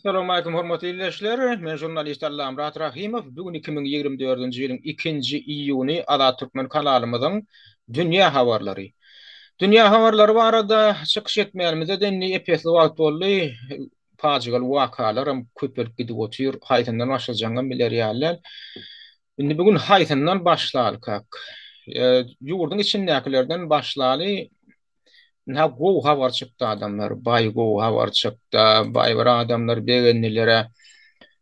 Assalamualaikum hormatly ildeşler. Men žurnalist Allamyrat Rahymow. Bu gün 2024-nji ýylyň 2-nji iýuny Azat Türkmen kanalymyzyň Dünýä habarlary. Dünýä habarlary barada çykyş etmänimize-de indi ep-esli wagt boldy. Pajygaly wakalaram köpelip gidip otyr. Haýsyndan başlajagyňam biler ýaly däl. Indi bu gün haýsyndan başlalykak? Ýurduň içindäkilerden başlaly. Ynha gowy habar çykdy adamlar. Baý gowy habar çykdy. Baý bir adamlar begendiler.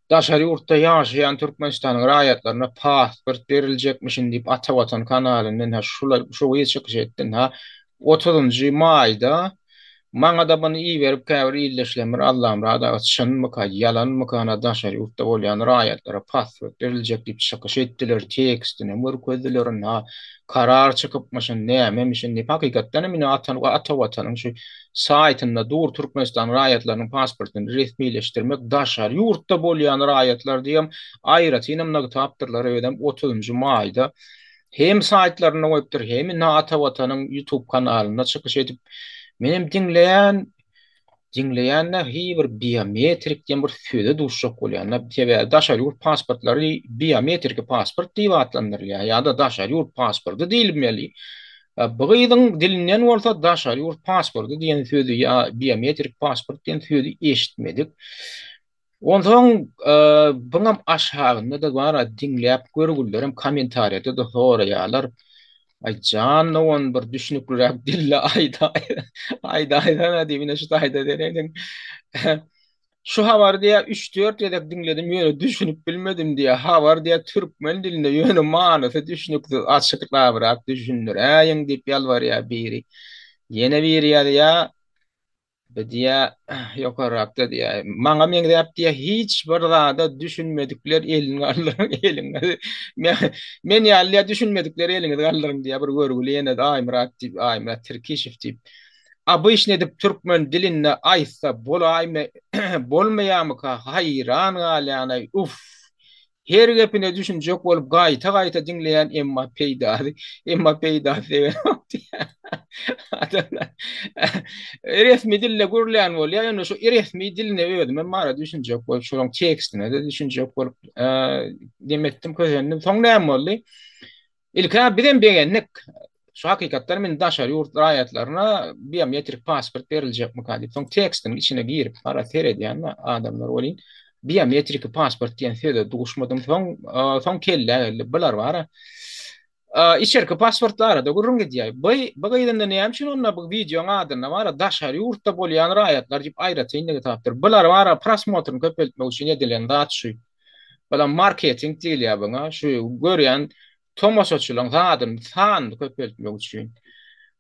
Daşary ýurtda ýaşaýan Türkmenistanyň raýatlaryna pasport beriljekmişin diýip Ata Watan kanalyndan ha şular şu gyz çykyş etdi. Ha 30-njy maýda Maňa-da muny iberip käbir ildeşlerimiz Allamyrat aga çynmyka, ýalanmyka ana daşary ýurtda bolýan raýatlara pasport beriljek diýip çykyş etdiler, tekstinem görkezdiler ynha karar çykypmyşyn nämemişin diýip hakykatdan hem ine Ata Ata Watanyň şu saýtynda dur Türkmenistanyň raýatlarynyň pasportyny resmileşdirmek daşary ýurtda bolýan raýatlar diýem aýratynam nygtapdyrlar özem otuzynjy maýda Hem saýtlarynda goýupdyr, hem indi Ata Watanyň YouTube kanalynda çykyş edip, menem diňleýän, diňleýän-de hi bir biometrik diýen bir söze duşjak bolýan-da. Sebäbi daşary ýurt pasportlary biometriki pasport diýip atlandyrylýar ýa-da daşary ýurt pasporty diýilmeli. Bu gyzyň dilinden bolsa daşary ýurt pasporty diýen sözi ýa biometrik pasport diýen sözi eşitmedik. Onsoň buňam aşagynda-da bar-a diňläp görgülilerem kommentariýada-da soraýarlar. Aý jan dogan bir düşnükliräk dilde aýdaý aýdaýsana diýip ine şu taýda serediň. Şu habary diýýär üç-dört gezek diňledim ýöne düşünip bilmedim diýýär. Habar diýýär türkmen dilinde ýöne manysy düşnüksiz açyklabrak düşündiräýiň diýip ýalbarýar biri. Ýene biri ýazýar. Bu diýä, ýokarrakda diýä, maňa meňzäp diýä, hiç bir zada düşünmedikler elini galdyryň, eliňizi. Men ýaly diýä, düşünmedikler eliňizi galdyryň diýä, bir görgüli ýene-de Aýmyrat diýip, Aýmyrat Tirkişew diýip. Obyçny edip türkmen dilinde aýtsa bolaýmy, bolmaýamyka, haýran galýanaý, uff. Her gepine düşünjek bolup gaýta-gaýta diňleýän emma peýdasy, emma peýdasy degenok diýýär. Adamlar resmi dilde gürlän bolýar, ýöne şu resmi diline özümem bara düşünjek bolup, şolaryň tekstine-de düşünjek bolup, dem etdim, kösendim. Soň näme boldy? Ilk-ä bizem begendik. Şu hakykatdan indi daşary ýurt raýatlaryna biometrik pasport beriljekmika diýip, soň tekstiň içine girip, gara seredýän adamlar welin, biometriki pasport diýen söze duşmadym. Soň, soň kellä geldi. Bular bar-a. Içerki pasportlara-da gürrüň gidýär. Bu, bu gyz indi näme üçin onda bu wideoň adynda bar-a daşary ýurtda bolýan raýatlar diýip aýratyn nygtapdyr. Bular bar-a prosmotryny köpeltmek üçin edilen zat şu. Bulam marketing diýilýär buňa. Şu görýän tomaşaçylaryň zadyny, sanyny köpeltmek üçin.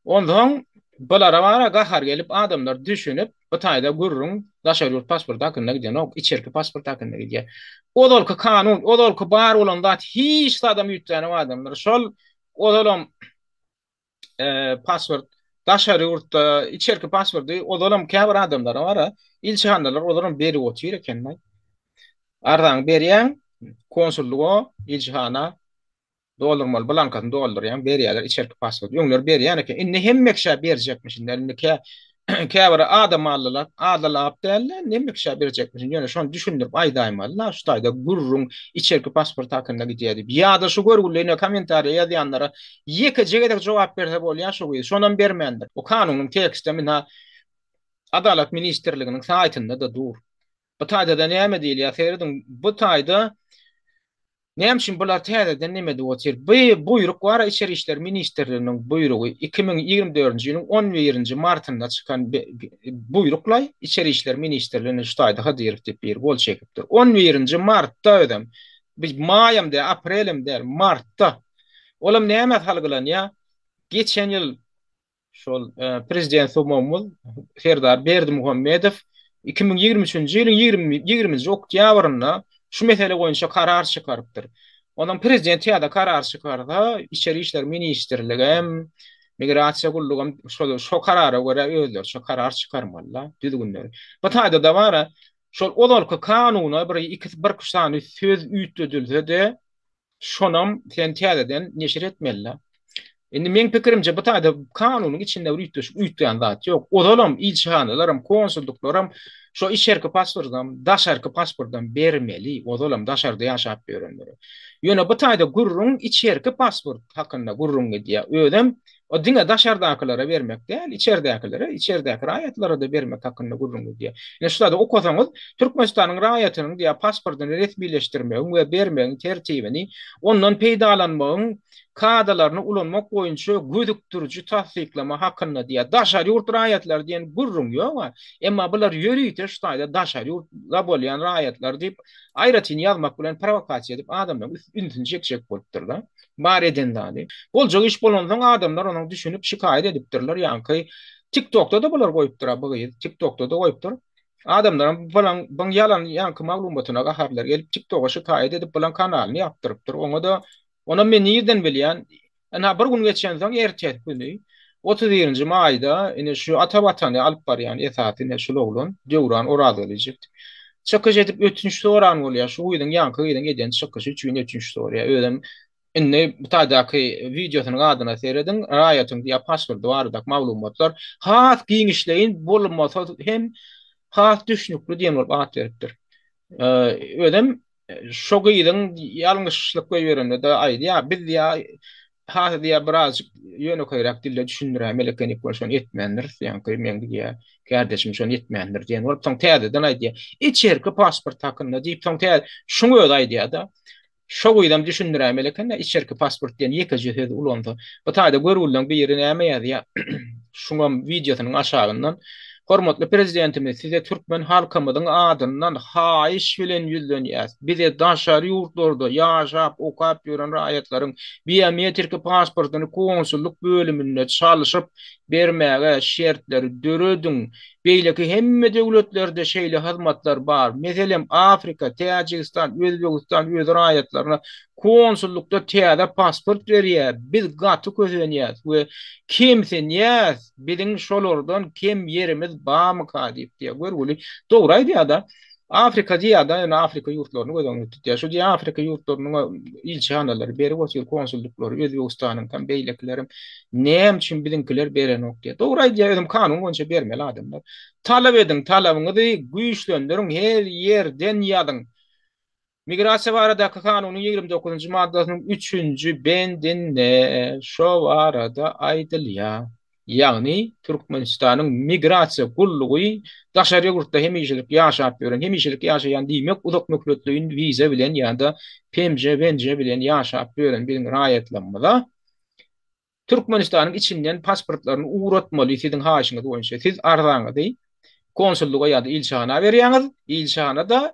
Onsoň bulara bara gahar gelip adamlar düşünip, bu taýda gürrüň daşary ýurt pasporty hakynda gidenok, içerki pasport hakynda gidýär. Ozalky kanun, ozalky bar bolan zat hiç zadam üýtgänok adamlar. Şol ozalam pasport daşary ýurtda içerki pasporty ozalam käbir adamlara bar ilçihanalar ozalam berip otyr eken. Arzaňy berýäň konsullyga, ilçihana doldurmaly blankasyny doldurýaň, berýärler içerki pasport. Öňler berýän eken. Indi hemme kişä berjekmişinler. Indi kä käbir adam aldylar, adalap dälde, hemme kişä berjekmişin. Ýöne şony düşündirip aýdaýmaly-la, şu taýda gürrüň içerki pasport hakynda gidýär diýip. Ýa-da şu görgüli ine kommentariýa ýazýanlara ýekeje gezek jogap berse bolýar şu gyz. Şonam bermändir. Bu kanunyň tekstem ina Adalat ministrliginiň saýtynda-da dur. Bu taýda-da näme diýilýär? Serediň, bu taýda näme üçin bular täzeden neme edip otyr? Bu buýruk bar, Içeri işler ministrliginiň buýrugy 2024-nji ýylyň 11-nji martynda çykan buýruklaý Içeri işler ministrligine şu taýda Hydyrow diýip biri gol çekipdir. 11-nji martda özem. Biz maýam däl, aprelem däl, martda. Olam nämä salgylanýar? Geçen ýyl Şol prezident somamyz Serdar Berdimuhamedow 2023-nji ýylyň 20-nji oktýabrynda şu mesele boýunça karar çykarypdyr. Ondan prezident täze karar çykarsa, Içeri işler ministrligem, Migrasiýa gullugam şol şo karara görä özleriçe karar çykarmaly-da, düzgünleri. Bu taýda-da bar-a, şol ozalky kanuna bir iki bir sany söz üýtgedilse-de, Şonam sen täzeden neşir etmeli-dä. Indi meň pikirimçe bu taýda kanunyň içinde bir üýtgeşik üýtgän zat ýok. Ozalam ilçihanalaram, konsullyklaram Şo içerki pasportam, daşarky pasportam bermeli, ozalam daşarda ýaşap ýörenlere. Ýöne bu taýda gürrüň içerki pasport hakynda gürrüň gidýär. Özem o diňe daşardakylara bermek däl, içerdäkilere, içerdäki raýatlara-da bermek hakynda gürrüň gidýär. Ine şu zady okasaňyz, Türkmenistanyň raýatynyň diýýär pasportyny resmileşdirmegiň we bermegiň tertibini, ondan peýdalanmagyň kadalaryny ulanmak boýunça gözükdiriji tassyklama hakynda diýýär. Daşary ýurt raýatlary diýen gürrüň ýog-a. Emma bular ýörite şu taýda daşary ýurtda bolýan raýatlar diýip, aýratyn ýazmak bilen prowokasiýa edip adamlaryň ünsüni çekjek bolupdyr-da. Bar eden zady. Boljak iş bolansoň adamlar onuň düşünip şikaýat edipdirler. Ýaňky TikTokda-da bular goýupdyr-a bu gyz. TikTokda-da goýupdyr. Adamlaryň bulaň buň ýalan ýaňky maglumatyna gaharlary gelip TikToka şikaýat edip bulaň kanalyny ýapdyrypdyr. Oňa-da Onam men nirden bilýän? Ynha, bir gün geçensoň, ertesi güni, 31-nji maýda, ine, şu Ata Watany alyp barýan esasy, ine, şul oglan, Döwran Orazgylyjow çykyş edip ötünç soran bolýar. Şu gyzyň, ýaňky gyzyň eden çykyşy üçin ötünç soraýar. Özem indi bu taýdaky wideosynyň adyna serediň, raýatyň diýýär pasporty baradaky maglumatlar has giňişleýin bolmasa hem has düşnükli diýen bolup at beripdir. Özem Şo gyzyň ýalňyşlyk goýberende-de aýdýar, biz diýýär, has diýýär, birazjyk ýönekeýräk dilde düşündiräýmeli ekenik, ol şony etmändiris, ýaňky meň diýýär, kärdeşim şony etmändir diýen bolup, soň täzeden aýdýar. Içerki pasport hakynda diýip, soň tä şuň özi aýdýar-da. Şo gyzam düşündiräýmeli eken-dä, içerki pasport diýen ýekeje sözi ulansa. Bu taýda görgülileň biri näme ýazýar? Şuňam wideosynyň aşagyndan Hormatly Prezidentimiz size türkmen halkymyzyň adyndan haýyş bilen ýüzlenýäs. Bize daşary ýurtlarda ýaşap, okap ýören raýatlaryň biometriki pasportyny konsullyk bölüminde çalşyp bermäge şertleri dörediň. Beýleki hemme döwletlerde şeýle hyzmatlar bar. Meselem, Afrika, Täjigistan, Özbegistan öz raýatlaryna konsullykda täze pasport berýär. Biz gaty kösenýäs we kemsinýäs. Biziň şolardan kem ýerimiz barmyka diýip diýýär. Görgüli dogry aýdýar-da. Afrika diýýär-de, ýöne Afrika ýurtlaryny göz öňünde tutýar. Şu diýýär Afrika ýurtlarynyň ilçihanalary berip otyr, konsullyklary, Özbegistanyňkam, beýlekilerem. Näme üçin biziňkiler berenok diýýär. Dogry aýdýar, özem kanun boýunça bermeli adamlar. Talap ediň, talabyňyzy güýçlendiriň, her ýerden ýazyň. Migrasiýa baradaky kanunyň 29-njy maddasynyň üçünji bendinde şo barada aýdylýar. Ýagny Türkmenistanyň migrasiýa gullugy daşary ýurtda hemişelik ýaşap ýören, hemişelik ýaşaýan diýmek uzak möhletleýin wiza bilen ýa-da PMJ, WNJ bilen ýaşap ýören biziň raýatlarymyza Türkmenistanyň içinden pasportlaryny ugratmaly siziň haýyşyňyz boýunça. Siz arzaňyzy konsullyga ýa-da ilçihana berýäňiz, ilçihana-da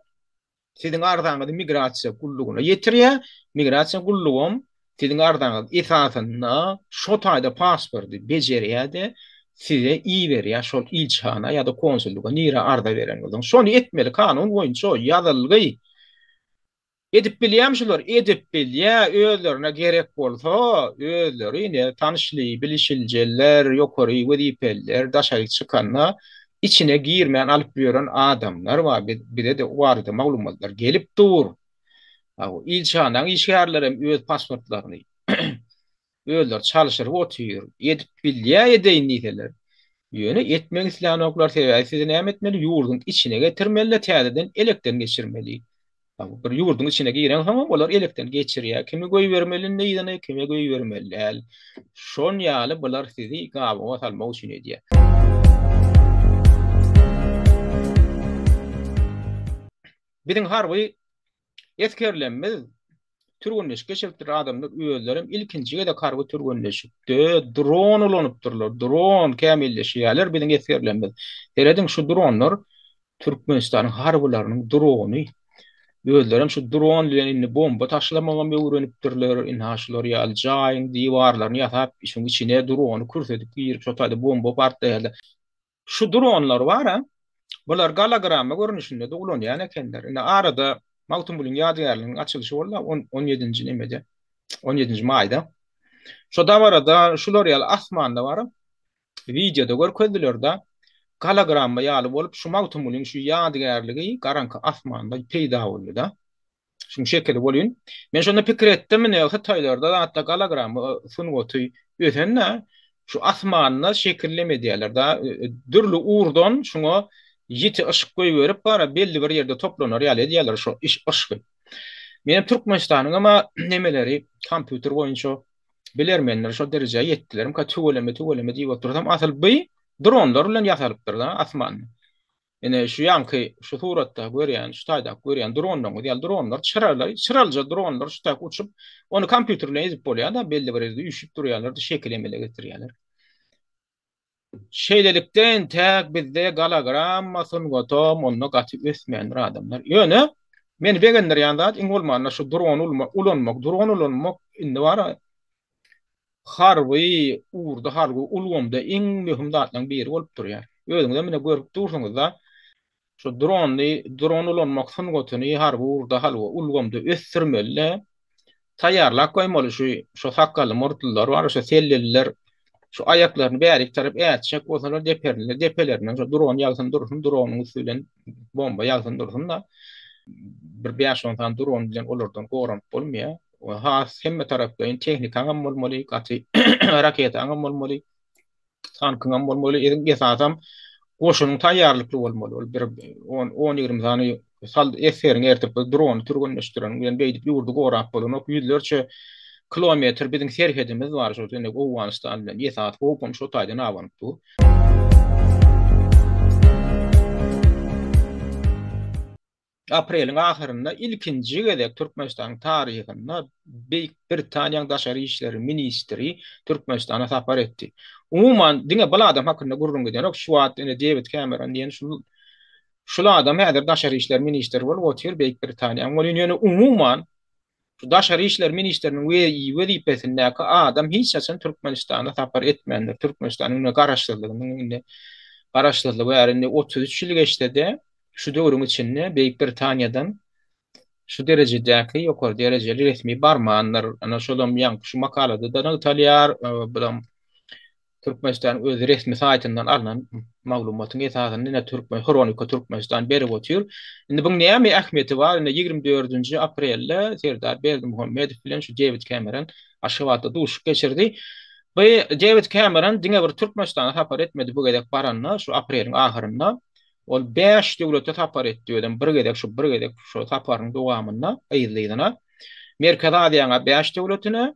Siziň arzaňyzy migrasiýa gullugyna ýetirýär. Migrasiýa gullugam siziň arzaňyz esasynda şo taýda pasporty bejerýär-de, size iberýär şol ilçihana ýa-da konsullyga nirä arza beren bolsaň. Şony etmeli kanun boýunça ýazylgy. Edip bilýärmi şular? Edip bilýär. Özlerine gerek bolsa, özleri ine tanyşly, bilişiljeler, ýokary wezipeliler daşaryk çykanda Içine girmän alyp ýören adamlar bar, bize-de o barada maglumatlar gelip dur. Ilçihanaň işgärlerem öz pasportlaryny özleri çalşyryp otyr. Edip bilýär edeýin diýseler. Ýöne etmek islänoklar, sebäbi sizi näme etmeli, ýurduň içine getirmeli-de täzeden elekden geçirmeli. Bir ýurduň içine girensoňam olar elekden geçirýär. Kimi goýbermeli indi yzyna, kimi goýbermeli däl. Şon ýaly bular sizi gabawa salmak üçin edýär. Biziň harby esgerlerimiz türgenleşik geçiripdir. Adamlar özlerem ilkinji gezek harby türgenleşikde dron ulanypdyrlar. Dron kämilleşýärler biziň esgerlerimiz. Serediň şu dronlar Türkmenistanyň harbylarynyň drony. Özlerem şu dron bilen indi bomba taşlamagam öwrenipdirler. Ynha şular ýaly jaýyň diwarlaryny ýasap, şuň içine drony kürsedip girip, şo taýda bomba partlaýarlar. Şu dronlar bar-a, bular gologramma görnüşinde-de ulanýan ekenler. Indi arada Magtymgulyň ýadygärliginiň açylyşy boldy, on ýedinji nemede, on ýedinji maýda. Şo dabarada şular ýaly asmanda bar-a, Wideoda görkezdiler-de, gologramma ýaly bolup şu Magtymgulyň şu ýadygärligi garaňky asmanda peýda boldy-da. Şuň şekili bolýun. Men şonda pikir etdim, ine hytaýlarda zatda gologramma sungaty ösen-de, şu asmanda şekilleme edýärler-de, dürli ugurdan şuňa. Ýiti yşyk goýberip bara belli bir ýerde toplanar ýaly edýärler şo yşgy. Menem Türkmenistanyň hem nemeleri kompýuter boýunça bilermenler şo derejä ýetdilermika tüweleme tüweleme diýip otursam asyl by dronlar bilen ýasalypdyr da asmanda. Ine şu ýaňky şu suratda görýän şu taýdaky görýän dronlaryňyz ýaly dronlar çyraly çyralyja dronlar şu taýda uçup ony kompýuter bilen edip bolýar da belli bir ýerde üýşüp durýarlar şekil emele getirýärler. Şeýlelikde entäk bizde gologramma sungatam onda gaty ösmändir adamlar. Ýöne meni begendirýän zat iň bolmanda şu drony ulanmak, dron ulanmak indi bar harby ugurda harby ulgamda iň möhüm zatlaryň biri bolup durýar. Özüňizem ine görüp dursuňyzda Şu drony, dron ulanmak sungatyny harby ugurda, harby ulgamda ösdürmeli-de, taýýarlap goýmaly şu şu sakgally murtlular bar, şu selleliler şu aýaklaryny bärik tarap ätjek bolsalar deperinde, depelerinden şu dron ýagsyn dursun, dronyň üsti bilen bomba ýagsyn dursun-da. Bir bäş-on sany dron bilen olardan goranyp bolmaýar. Has hemme taraplaýyn tehnikaňam bolmaly, gaty raketaňam bolmaly. Tankyňam bolmaly, iň esasam goşunyň taýýarlykly bolmaly. Ol bir on, on-ýigrimi sany sal esgeriňi ertip bir drony türgenleşdireniň bilen beýdip ýurdy gorap bolanok. Ýüzlerçe kilometr biziň serhedimiz bar şol ine Owganystan bilen. Esasy howpam şo taýdan abanyp dur. Apreliň ahyrynda ilkinji gezek Türkmenistanyň taryhynda Beýik Britaniýanyň daşary işler ministri Türkmenistana sapar etdi. Umuman, diňe bir adam hakynda gürrüň gidenok. Şu wagt ine Dewid Kemeron diýen şul şul adam häzir daşary işler ministri bolup otyr Beýik Britaniýanyň. Welin ýöne umuman Şu daşary işler ministriniň wezipesindäki adam hiç haçan Türkmenistana sapar etmändir. Türkmenistanyň indi garaşsyzlygynyň indi garaşsyzlygy bäri indi 33 ýyl geçse-de, şu döwrüň içinde Beýik Britaniýadan şu derejedäki ýokary derejeli resmi barmandyr. Ana şolam ýaňky şu makalada-da nygtalýar. Bulam Türkmenistanyň öz resmi saýtyndan alnan maglumatyň esasynda ine Türkmen Hronika Türkmenistan berip otyr. Indi buň näme ähmiýeti bar? Indi 24-nji aprelde Serdar Berdimuhamedow bilen şu Dewid Kemeron Aşgabatda duşuşyk geçirdi. Bu Dewid Kemeron diňe bir Türkmenistana sapar etmedi bu gezek baranda şu apreliň ahyrynda. Ol 5 döwlete sapar etdi özem bir gezek şu bir gezek şu saparyň dowamynda yzly-yzyna. Merkezi Aziýanyň 5 döwletine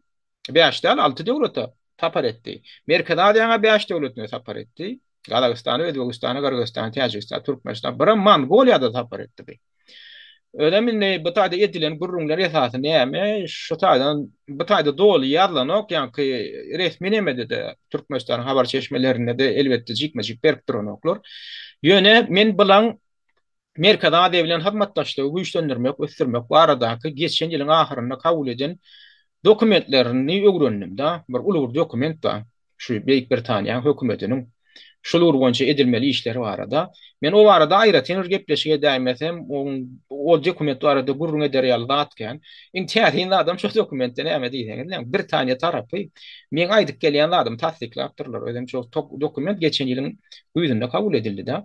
Bäş däl, alty döwlete sapar etdi. Merkezi Aziýanyň bäş döwletine sapar etdi. Gazagystana, Özbegistana, Gyrgyzystana, Täjigistana, Türkmenistana, birem Mongoliýada sapar etdi bi. Özem indi bu taýda edilen gürrüňler esasy näme? Şu taýdan bu taýda doly ýazylanok, ýaňky resmi nemede-de Türkmenistanyň habar çeşmelerinde-de elbetde jikme-jik berip duranoklar. Ýöne men bulaň Merkezi Aziýa bilen hyzmatdaşlygy güýçlendirmek, ösdürmek baradaky geçen ýylyň ahyrynda kabul eden dokumentlerini öwrendim-de, bir uly bir dokument bar, şu Beýik Britaniýanyň hökümetiniň şul ugur boýunça edilmeli işleri barada. Men o barada aýratyn bir gepleşik edäýmesem, oň ol dokument barada gürrüň eder ýaly zat kän. Iň täsin zadam şol dokumentde näme diýseňiz, Britaniýa tarapy meň aýdyp gelýän zadymy tassyklapdyrlar. Özem şol dokument geçen ýylyň güýzünde kabul edildi-de.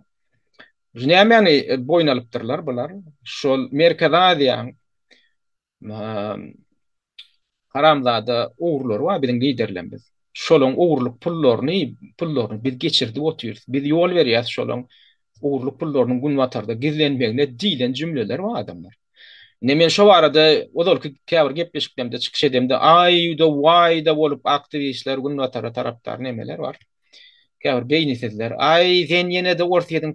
Nämäni boýun alypdyrlar bular? Şol Merkezi Aziýanyň haramzada ogrulary bar biziň liderlerimiz. Şolaň ogurlyk pullaryny, pullaryny biz geçirdip otyrys. Biz ýol berýäs şolaň ogurlyk pullarynyň günbatarda gizlenmegine diýlen jümleler bar adamlar. Indi men şo barada ozalky käbir gepleşiklerimde çykyş edemde aý-da waý-da bolup aktiwistler günbatara tarapdar nemeler bar. Käbir beýnisizler, Aý, sen ýene-de Orsýetiň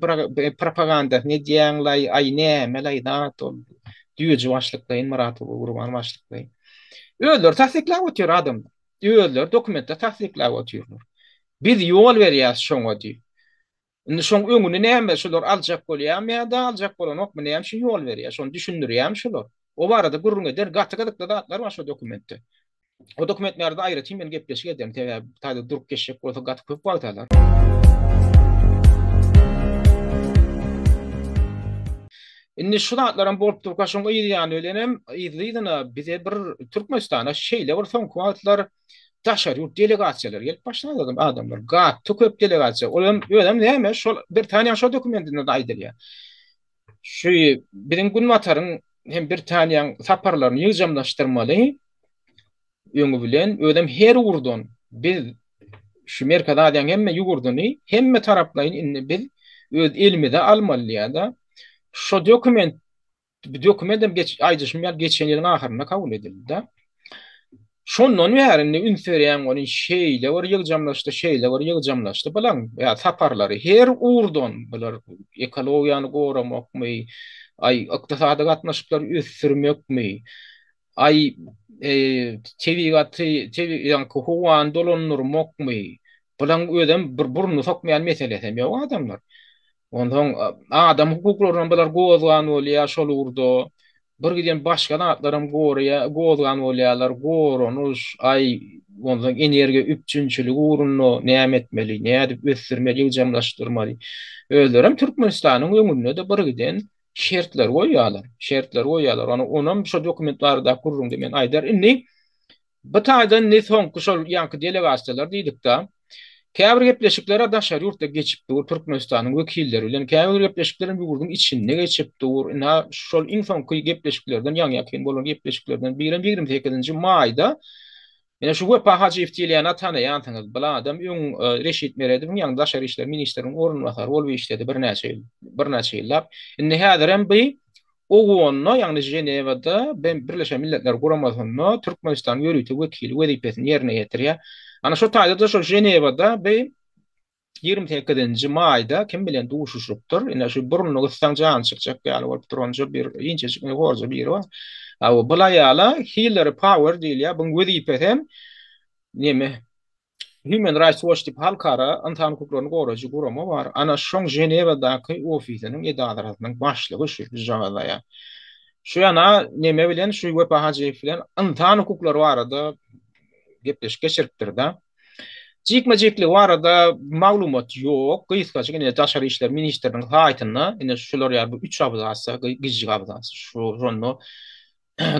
propagandasyny edýäň-laý, aý, näme-laý zat ol, düýeji başlyklaýyn, Myrat Gurban başlyklaýyn. Özleri tassyklap otyr adamlar. Özleri dokumentde tassyklap otyrlar. Biz ýol berýäs şoňa diýip. Indi şoň öňüni näme, şular aljak bolýarmy ýa-da aljak bolanokmy, näme üçin ýol berýär, şony düşündirýärmi şular? O barada gürrüň eder, gaty gyzykly zatlar bar şo dokumentde. O dokument barada aýratyn men gepleşik ederin, sebäbi bu taýda durup geçjek bolsa gaty köp wagt alar. Indi şu zatlaram bolup durka şoň yz ýany bilenem yzly-yzyna bize bir Türkmenistana şeýle bir soňky wagtlar daşary ýurt delegasiýalary gelip başlady adamlar. Gaty köp delegasiýa. Olam özem näme şol Britaniýanyň şo dokumentinde-de aýdylýar. Şu biziň günbataryň hem Britaniýanyň saparlaryny ýygjamlaşdyrmaly öňi bilen, özem her ugurdan biz şu Merkezi Aziýanyň hemme ýurduny hemme taraplaýyn indi biz öz elimize almaly diýýär-de. Şo dokument Bu dokument hem geç, aýdyşym ýaly geçen ýylyň ahyrynda kabul edildi-de. Şondan bäri indi üns berýän welin şeýle bir ýygjamlaşdy, şeýle bir ýygjamlaşdy bulaň ýa saparlary her ugurdan bular ekologiýany goramakmy, aý ykdysady gatnaşyklary ösdürmekmi, aý e, tebigaty, tebi, ýaňky howany dolandyrmakmy, bulaň özem bir burnuny sokmaýan meselesi hem ýok adamlar. Onsoň adam hukuklarynam bular gozgan bolýar şol ugurda. Bir giden başga zatlaram goraýar, gozgan bolýarlar. Goranyş, aý, onsoň energiýa üpjünçiligi ugrunda näme etmeli, nädip ösdürmeli, ýygjamlaşdyrmaly. Özlerem Türkmenistanyň öňünde-de bir giden şertler goýýarlar. Şertler goýýarlar. Ony onam şo dokument baradaky gürrüňde men aýdar. Indi Bu taýdan indi soňky şol ýaňky delegasiýalar diýdik-de. Käbir gepleşikler-ä daşary ýurtda geçip dur, Türkmenistanyň wekilleri bilen, käbir gepleşikler hem ýurduň içinde geçip dur. Ynha, şol iň soňky gepleşiklerden, ýaňy-ýakyn bolan gepleşiklerden birem 28-nji maýda ine şu Wepa Hajyýew diýilýäni-ä tanaýansyňyz. Bul adam öň Reşit Meredowyň, ýagny daşary işler ministriniň orunbasary bolup işledi birnäçe ýyl, birnäçe ýyllap. Indi häzirem bu OON-da, ýagny Ženewada, Birleşen Milletler Guramasynda Türkmenistanyň ýörite wekili wezipesini ýerine ýetirýär. Ana şo taýda-da şol Ženewada bi 28-nji maýda kim bilen duşuşypdyr? Ine şu burnuny gyssaň jany çykjak ýaly bolup duranja bir inçejik horja biri bar. Hawa, bul aýala Hillari Power diýilýär. Buň wezipesi hem neme Human Rights Watch diýip halkara ynsan hukuklaryny goraýjy gurama bar. Ana şoň Ženewadaky ofisiniň edarasynyň başlygy şu gyzjagaz aýal. Şu ýana neme bilen şu Wepa Hajyýew bilen ynsan hukuklary barada gepleşik geçiripdir-de. Jikme-jikligi barada maglumat ýok. Gysgajyk ine Daşary işler ministriniň saýtynda ine şular ýaly bu üç abzasda gijik abzas şu şonda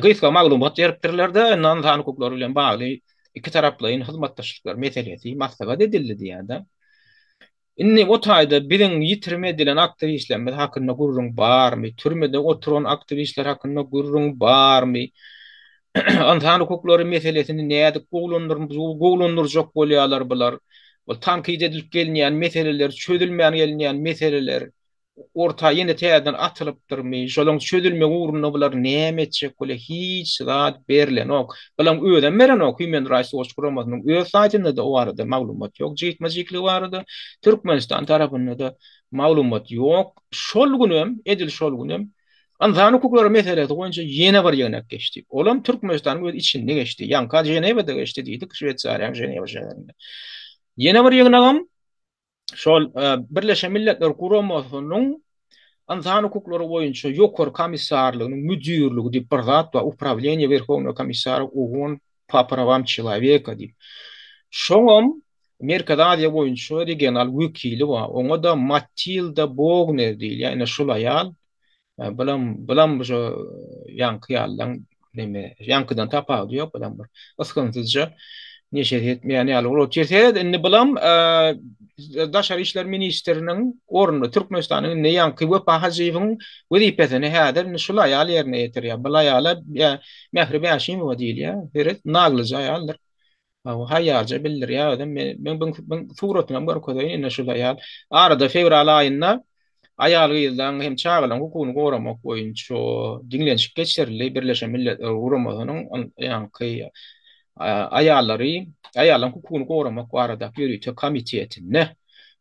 gysga maglumat beripdirler-de, indi ynsan hukuklary bilen bagly ikitaraplaýyn hyzmatdaşlyklar meselesi maslahat edildi diýýär-de. Indi o taýda biziň ýitirim edilen aktiwistlerimiz hakynda gürrüň barmy? Türmede oturan aktiwistler hakynda gürrüň barmy? Ynsan hukuklary meselesini nädip gowulandyrjak bolýarlar bular? Ol tankyt edilip gelinýän meseleler, çözülmän gelinýän meseleler. Orta ýene täzeden atylypdyrmy? Şolaň çözülmegi ugrunda bular näme etjek bolýar? Hiç zat berlenok. Bulaň özem berenok. Human Rights Watch guramasynyň öz saýtynda-da o barada maglumat ýok. Jikme-jikligi barada Türkmenistan tarapynda-da maglumat ýok. Şol günem, edil şol günem ynsan hukuklary meselesi boýunça ýene bir ýygnak geçdi. Olam Türkmenistanyň öz içinde geçdi. Ýaňka Ženewada geçdi diýdik, Şweýsariýanyň Ženewa şäherinde. Ýene bir ýygnagam şol Birleşen Milletler Guramasynyň Ynsan hukuklary boýunça Ýokary komissarlygynyň müdirligi diýip bir zat bar, Uprawleniýe Werhownogo komissara OON po prawam çeloweka diýip. Şoňam Merkezi Aziýa boýunça regional wekili bar. Oňa-da Matilda Bogner diýilýär. Ine şul aýal. Bulam bulam şu ýaňky ýalylaň neme ýaňkydan tapawudy ýok bulam bir ysgynsyzja neşesi etmeýän ýaly bolup otyr. Seret indi bulam daşary işler ministriniň ornunda Türkmenistanyň indi ýaňky Wepa Hajyýewiň wezipesini häzir indi şul aýal ýerine ýetirýär. Bul aýala Mähri Bäşimowa diýilýär. Seret naglyja aýaldyr. Haýýarja bildirýär özem. Men men suratynam görkezeýin ine şul aýal. Arada fewral aýynda aýal-gyzlaryň hem çagalaryň hukugyny goramak boýunça diňlenişik geçirildi. Birleşen Milletler Guramasynyň ýaňky aýallary, aýallaryň hukugyny goramak baradaky ýörite komitetinde.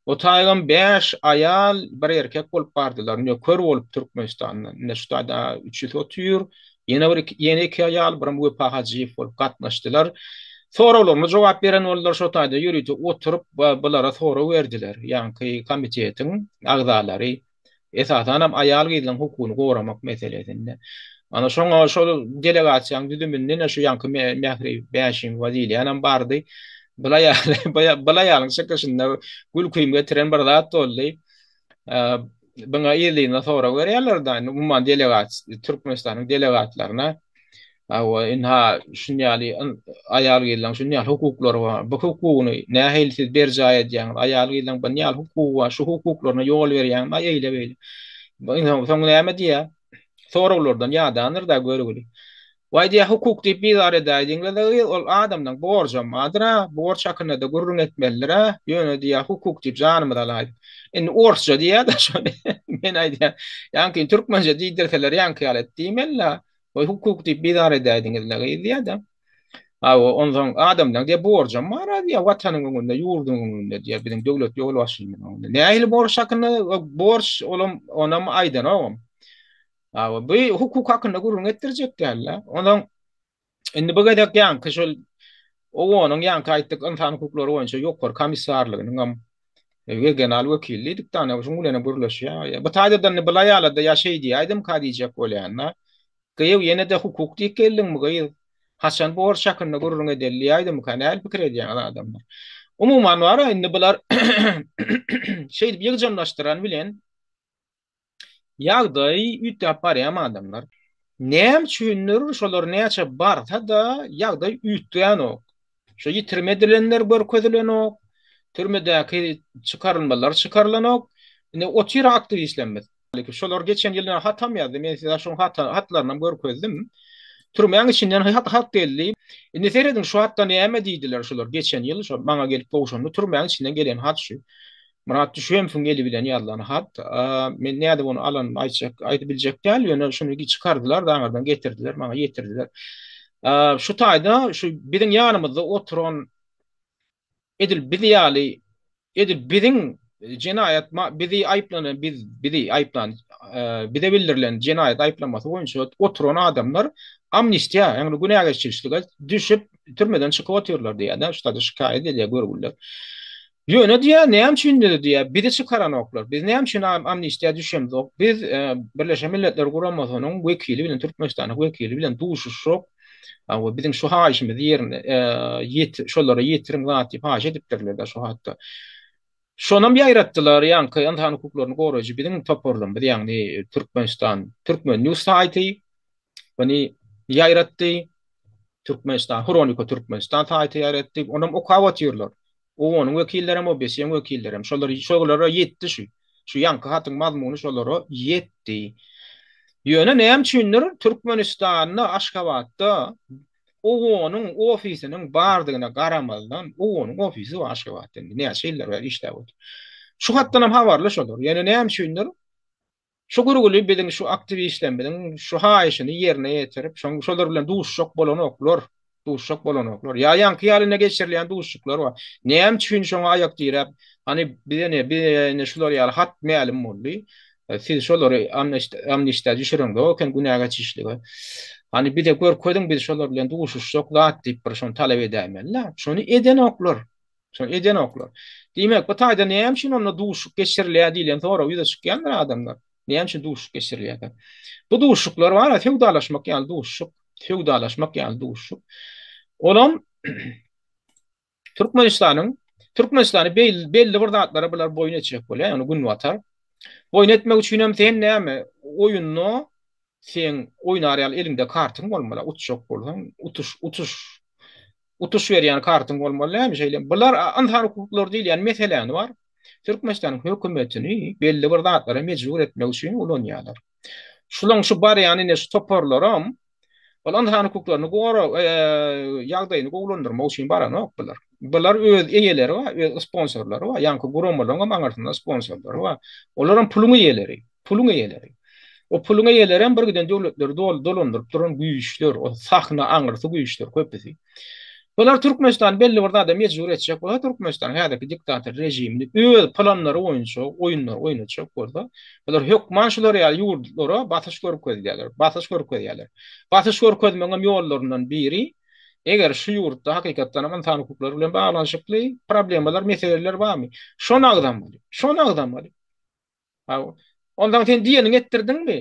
O taýgam bäş aýal, bir erkek bolup bardylar. Nöker bolup Türkmenistandan. Ine şu taýda üçüsi otyr. Ýene bir ýene iki aýal, birem Wepa Hajyýew bolup gatnaşdylar. Soraglaryna jogap beren boldular. Şo taýda ýörite oturyp bulara sorag berdiler. Ýaňky komitetiň agzalary. Esasanam aýal-gyzlaryň hukugyny goramak meselesinde. Ana şoňa şol delegasiýanyň düzüminde ine şu ýaňky Mähri Bäşimowa diýilýänem bardy. Bul aýaly bul aýalyň çykyşynda gülkimi getiren bir zat boldy. Buňa yzly-yzyna sorag berýärler-de, indi umuman delegat Türkmenistanyň delegatlaryna Hawa, ynha, şun ýaly aýal-gyzlaryň şun ýaly hukuklary bar. Bu hukugyny nähili siz berjaý edýäňiz? Aýal-gyzlaryň bu ýaly hukugy bar, şu hukuklaryna ýol berýäňmi? Aý, eýle-beýle. Soň näme diýýär? Soraglardan ýadandyr-da görgüli. Waý diýýär, hukuk diýip bizar edäýdiňiz-le gyz, ol adamlaň borjam bardyr-a, borç hakynda-da gürrüň etmelidir-ä, ýöne diýýär, hukuk diýip janymyzy alaýdyk. Indi orsça diýýär-de şony. Men aýdýan, ýaňkyny türkmençe diýdirseler ýaňky ýaly et diýmeli-le. Waý hukuk diýip bizar edäýdiňiz-le gyz diýýär-de. Hawa, onsoň adamlaň diýýär, borjam bar-a diýýär, watanyň öňünde, ýurduň öňünde diýýär, biziň döwlet ýolbaşçymyzyň öňünde. Nähili borç hakynda, borç olam, onam aýdanogam. Hawa, bu hukuk hakynda gürrüň etdirjek däl-de. Onsoň indi bu gezek ýaňky şol OON-yň ýaňky aýtdyk ynsan hukuklary boýunça ýokary komissarlygynyň hem regional wekili diýdik da, şuň bilen hem gürleşýär. Bu taýdadan indi bulaý ýaly-da ýa şeý diýäýdimka diýjek bolýan-da. Gyýw, ýene-de hukuk diýip geldiňmi gyz? Haçan borç hakynda gürrüň edeli diýäýdimka, nähili pikir edýäňiz adamlar? Umuman bar-a indi bular şeýdip ýygjamlaşdyran bilen Ýagdaý üýtgäp barýarmy adamlar? Näme üçindir şolar näçe barsa-da ýagdaý üýtgänok. Şo ýitirim edilenler görkezilenok, türmedäki çykarylmalar çykarylanok. Indi otyr aktiwistlerimiz. Şolar geçen ýyl hatam ýazdy. Men size şoň hatlarynam görkezdim. Türmäň içinden hat geldi. Indi serediň şu hatda näme diýdiler şolar geçen ýyl şo maňa gelip gowşanda türmäň içinden gelen hat şu. Myrat Düşemowyň eli bilen ýazylan hat. Men nädip ony alanymy aýtjak, aýdyp biljek däl, ýöne şuny çykardylar, daňardan getirdiler, maňa ýetirdiler. Şu taýda şu biziň ýanymyzda oturan edil biz ýaly, edil biziň jenaýat bizi aýyplanan biz bizi aýyplan bize bildirilen jenaýat aýyplamasy boýunça oturan adamlar amnistiýa, ýagny günä geçirişlige düşüp türmeden çykyp otyrlar diýýär-de, şu taýda şikaýat edýär görgüliler. Ýöne diýýär, näme üçin diýýär, bizi çykaranoklar. Biz näme üçin amnistiýa düşemzok? Biz Birleşen Milletler Guramasynyň wekili bilen, Türkmenistanyň wekili bilen duşuşjak. We biziň şu haýyşymyzy ýerine ýet, şolara ýetiriň zat diýip haýyş edipdirler-de şu hatda. Şonam ýaýratdylar, ýaňky ynsan hukuklaryny goraýjy biziň toparlarymyz, ýagny Türkmenistan, Türkmen News saýty muny ýaýratdy. Türkmenistan, Hronika Türkmenistan saýty ýaýratdy. Onam okap otyrlar. OON-yň wekillerem, OBSE-iň wekillerem. Şolar, şolara ýetdi şu. Şu ýaňky hatyň mazmuny şolara ýetdi. Ýöne näme üçindir Türkmenistanda, Aşgabatda OON-yň ofisiniň bardygyna garamazdan, OON-yň ofisi bar Aşgabatda indi näçe ýyllar bäri işläp otyr. Şu hatdanam habarly şolar. Ýöne näme üçindir Şu gürgüli biziň şu aktiwistlerimiziň şu haýyşyny ýerine ýetirip, şoň şolar bilen duşuşjak bolanoklar. Duşuşjak bolanoklar. Ýa ýaňky ýaly ine geçirilýän duşuşyklar bar. Näme üçin şoňa aýak diräp, hany bize ne, bize ine şular ýaly hat mälim boldy. Siz şolary amnistiýa düşüreňzok eken günä geçişlige. Hany bize görkeziň biz şolar bilen duşuşjak zat diýip bir şony talap edäýmeli-dä. Şony edenoklar. Şony edenoklar. Diýmek, bu taýda näme üçin onda duşuşyk geçirilýär diýlen sorag ýüze çykýandyr adamlar. Näme üçin duşuşyk geçirilýär? Bu duşuşyklar bar, söwdalaşmak ýaly duşuşyk, söwdalaşmak ýaly duşuşyk. Olam Türkmenistanyň Türkmenistany belli bir zatlara bular boýun etjek bolýar, ýagny Günbatar. Boýun etmek üçin hem sen näme oýunda seň oýnar ýaly eliňde kartyň bolmaly, utjak bolsaň, utuş, utuş Utuş berýän kartyň bolmaly dälmi şeýle? Bular ynsan hukuklary diýilýän meseläni bar. Türkmenistanyň hökümetini belli bir zatlara mejbur etmek üçin ulanýarlar. Şulaň şu barýan ine şu toparlaram ol ynsan hukuklaryny gora ýagdaýyny gowulandyrmak üçin baranok bular. Bular öz eýeleri bar, öz sponsorlary bar. Ýaňky guramalaryň hem aňyrsynda sponsorlary bar. Olaram puluň eýeleri. Puluň eýeleri. O puluň eýeleri hem birgiden döwletleri doly dolandyryp duran güýçler, o sahna aňyrsy güýçler köpüsi. Bular Türkmenistany belli bir zada mejbur etjek bolsa, Türkmenistanyň häzirki diktator režimini öz planlary boýunça oýunlar oýnatjak bolsa, bular hökman şular ýaly ýurtlara basyş görkezýärler, basyş görkezýärler. Basyş görkezmegiň hem ýollaryndan biri, eger şu ýurtda hakykatdan hem ynsan hukuklary bilen baglanyşykly problemalar, meseleler barmy? Şony agzamaly. Şony agzamaly. Haw. Ondan sen diýeniňi etdirdiňmi?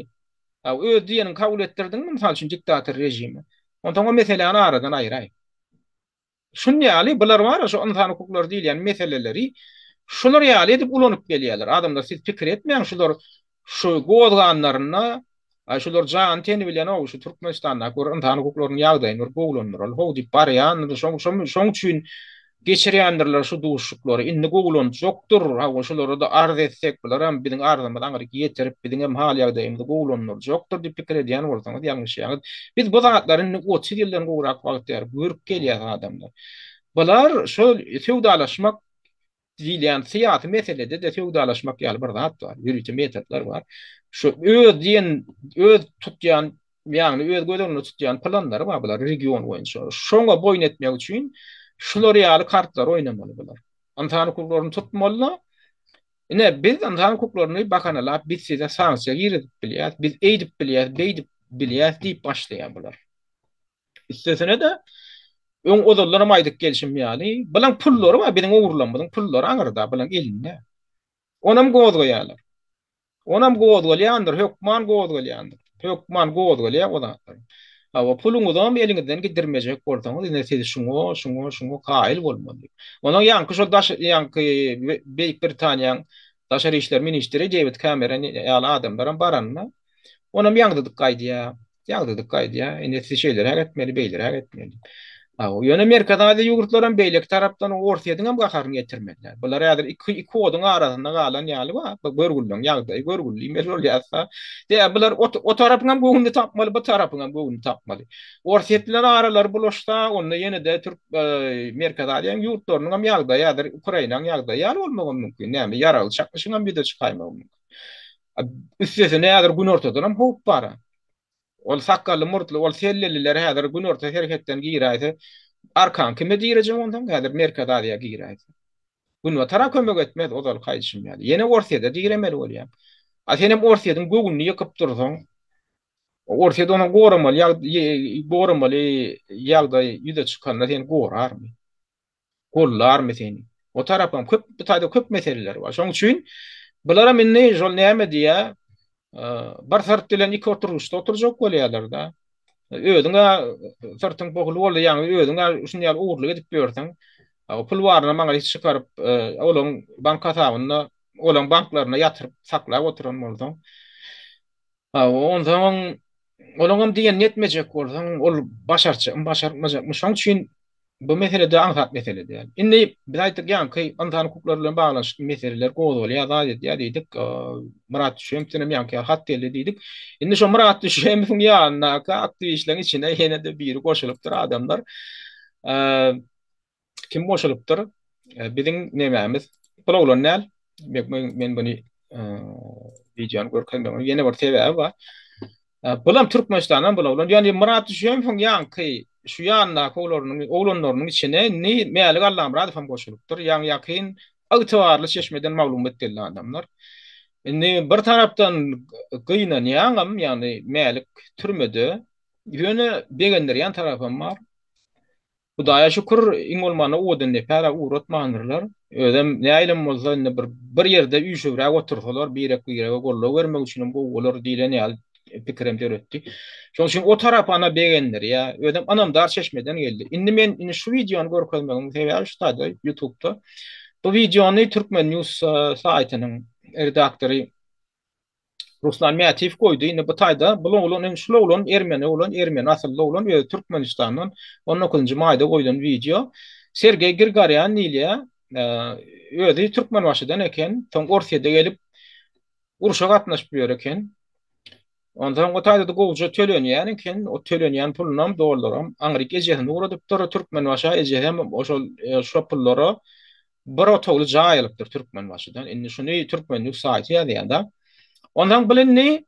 Haw, öz diýeniňi kabul etdirdiňmi, mysal üçin, diktator režimi? Onsoň o meseläni aradan aýraý. Şun ýaly, bular bar-a, şu ynsan hukuklary diýilýän meseleleri şular ýaly edip ulanyp gelýärler. Adamlar siz pikir etmäň, şular şu gozganlarynda, aý şular jany-teni bilen-ow, şu Türkmenistandaky bir ynsan hukuklarynyň ýagdaýyny bir gowulandyraly-how diýip barýandyr. Şoň, şoň üçin. Geçirýändirler şu duşuşyklary. Indi gowulanjakdyr. Hawa, şulara-da arz etsek, bularam biziň arzymyzy aňryk ýetirip, biziňem hal-ýagdaýymyzy gowulandyrjakdyr diýip pikir edýän bolsaňyz, ýalňyşýaňyz. Biz bu zatlary indi 30 ýyldan gowrak wagt bäri görüp gelýäs adamlar. Bular şol söwdalaşmak diýilýän syýasy meselede-de söwdalaşmak ýaly bir zat bar, ýörite metodlar bar. Şu öz diýen, öz tutýan, ýagny öz göz öňünde tutýan planlary bar bular region boýunça. Şoňa boýun etmek üçin şular ýaly kartlary oýnamaly bular. Ynsan hukuklaryny tutmaly-da, ine biz ynsan hukuklaryny bahanalap biz size sanksiýa girizip bilýäs, biz eýdip bilýäs, beýdip bilýäs diýip başlaýar bular. Üstesine-de, öň ozaldanam aýdyp gelşim ýaly, bulaň pullary bar, biziň ogurlanymyzyň pullary aňyrda, bulaň elinde. Onam gozgaýarlar. Onam gozgalýandyr, hökman gozgalýandyr. Hökman gozgalýar o zatlar. Hawa, puluňyzam eliňizden gidirmejek bolsaňyz, ine siz şuňa, şuňa, şuňa kaýyl bolmaly. Onuň ýaňky şol daş, ýaňky Beýik Britaniýaň daşary işler ministri Dewid Kameron ýaly adamlaram baranda, Onam ýaňzydyp gaýdýar. Ýaňzydyp gaýdýar. Indi siz şeýleräk etmeli, beýleräk etmeli. Hawa, ýöne Merkezi Aziýa ýurtlaram beýleki tarapdan Orsýetiň hem gaharyny getirmeliler. Bular häzir iki iki oduň arasynda galan ýaly bar. Bu görgüliň ýagdaýy görgüli diýmeli bolýarsa. Diýä bular o, o tarapyň hem göwnüni tapmaly, bu tarapyň hem göwnüni tapmaly. Orsýet bilen aralary bulaşsa, onda ýene-de Türk e, Merkezi Aziýanyň ýurtlarynyň hem ýagdaýy häzir Ukrainanyň ýagdaýy ýaly bolmagy mümkin. Näme, ýaragly çaknyşyň hem ýüze çykaýmagy mümkin. Üstesine häzir günortadan hem howp bar. Ol sakgally murtly, ol selleliler häzir günorta serhetden giräýse, arkaň kime direjek onsoň häzir Merkezi Aziýa giräýse. Günbatara kömek etmez ozalky aýdyşym ýaly. Ýene Orsýede diremeli bolýaň. A senem Orsýediň göwnüni ýykyp dursaň, Orsýet ony goramaly goramaly ýagdaý ýüze çykanda seni gorarmy? Gollarmy seni? O tarapam köp, bu taýda köp meseleler bar. Şonuň üçin bularam indi şol näme diýýär? Bir syrt bilen iki oturgyçda oturjak bolýarlar-da. Özüňe syrtyň pohuly boldy, ýagny özüňe şuny ýaly ogurlyk edip ýörseň, pul baryny maňa hiç çykaryp, olaň bank hasabynda, olaň banklarynda ýatyryp saklap oturan bolsaň, onsoň olaňam diýenini etmejek bolsaň, ol başartjakmy, başartmajakmy? Şonuň üçin bu mesele-de aňsat mesele däl. Indi biz aýtdyk, ýaňky ynsan hukuklary bilen baglanyşykly meseleler gozgalýar, zat edýär diýdik. Myrat Düşemowdan hem ýaňky ýaly hat geldi diýdik. Indi şo Myrat Düşemowyň ýanyndaky aktiwistleriň içine ýene-de biri goşulypdyr adamlar. Kim goşulypdyr? Biziň nemämiz? Bul oglan däl. Men, men bunu wideony görkezmegiň ýene bir sebäbi bar. Bulam Türkmenistandan bul oglan. Ýani Myrat Düşemowyň ýaňky şu ýanyndaky oglanlarynyň oglanlarynyň içine indi Mälik Allamyradow hem goşulypdyr. Ýaňy ýakyn ygtybarly çeşmeden maglumat geldi adamlar. Indi bir tarapdan gynanýaňam, ýagny Mälik türmede, ýöne begendirýän tarapam bar. Hudaýa şükür, iň bolmanda owadan depä-de ugratmandyrlar. Özem nähilem bolsa indi bir bir ýerde üýşübräk otursalar, birek-birege goldaw bermek üçinem gowy bolar diýlen ýaly pikirem döretdi. Şonuň üçin o tarapy ana begendirýär. Özem ynamdar çeşmeden geldi. Indi men indi şu wideony görkezmegiň sebäbi şu taýda YouTube'da. Bu wideony Turkmen News saýtynyň redaktory Ruslan Mätiýew goýdy. Indi bu taýda bul oglan indi şul oglan ermeni oglan, ermeni asylly oglan, özi Türkmenistandan 19-njy maýda goýlan wideo. Sergeý Girgarýan diýilýär. Özi Türkmenbaşydan eken. Soň Orsýede gelip urşa gatnaşyp ýör eken. Onsoň o taýda-da gowuja tölenýän eken. O tölenýän pulunam, dollaram aňryk ejesini ugradypdyr Türkmenbaşa. Ejesi hem şol şo pullara Bir otagly jaý alypdyr Türkmenbaşydan. Indi şuny Türkmen News saýty ýazýar-da. Onsoň bul indi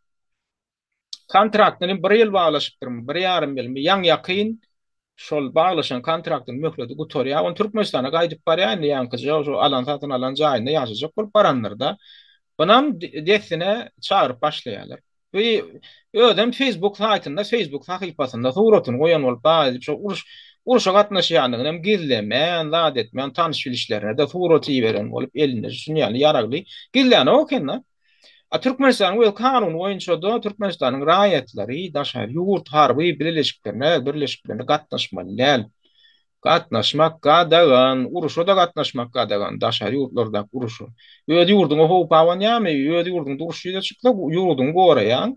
kontraktyny bir ýyl baglaşypdyrmy, bir ýarym ýylmy, ýaňy-ýakyn şol baglaşan kontraktynyň möhleti gutarýar. Ony Türkmenistana gaýdyp barýar indi ýaňkyja şo alan satyn alan jaýynda ýaşajak bolup barandyr-da. Bunam dessine çagyryp başlaýarlar. Bu özem Facebook saýtynda, Facebook sahypasynda suratyny goýan bolup zat edip, şo uruş urşa gatnaşýandygyny hem gizlemän, zat etmän, tanyş-bilişlerine-de surat iberen bolup, elinde şuny ýaly ýaragly gizlänok eken-de. A Türkmenistanyň öz kanuny boýunça-da Türkmenistanyň raýatlary daşary ýurt harby bileleşiklerine, birleşiklerine gatnaşmaly däl. Gatnaşmak gadagan, uruşa-da gatnaşmak gadagan, daşary ýurtlardaky uruşa. Öz ýurduňa howp abanýarmy, öz ýurduňda uruş ýüze çyksa, ýurduňy goraýaň.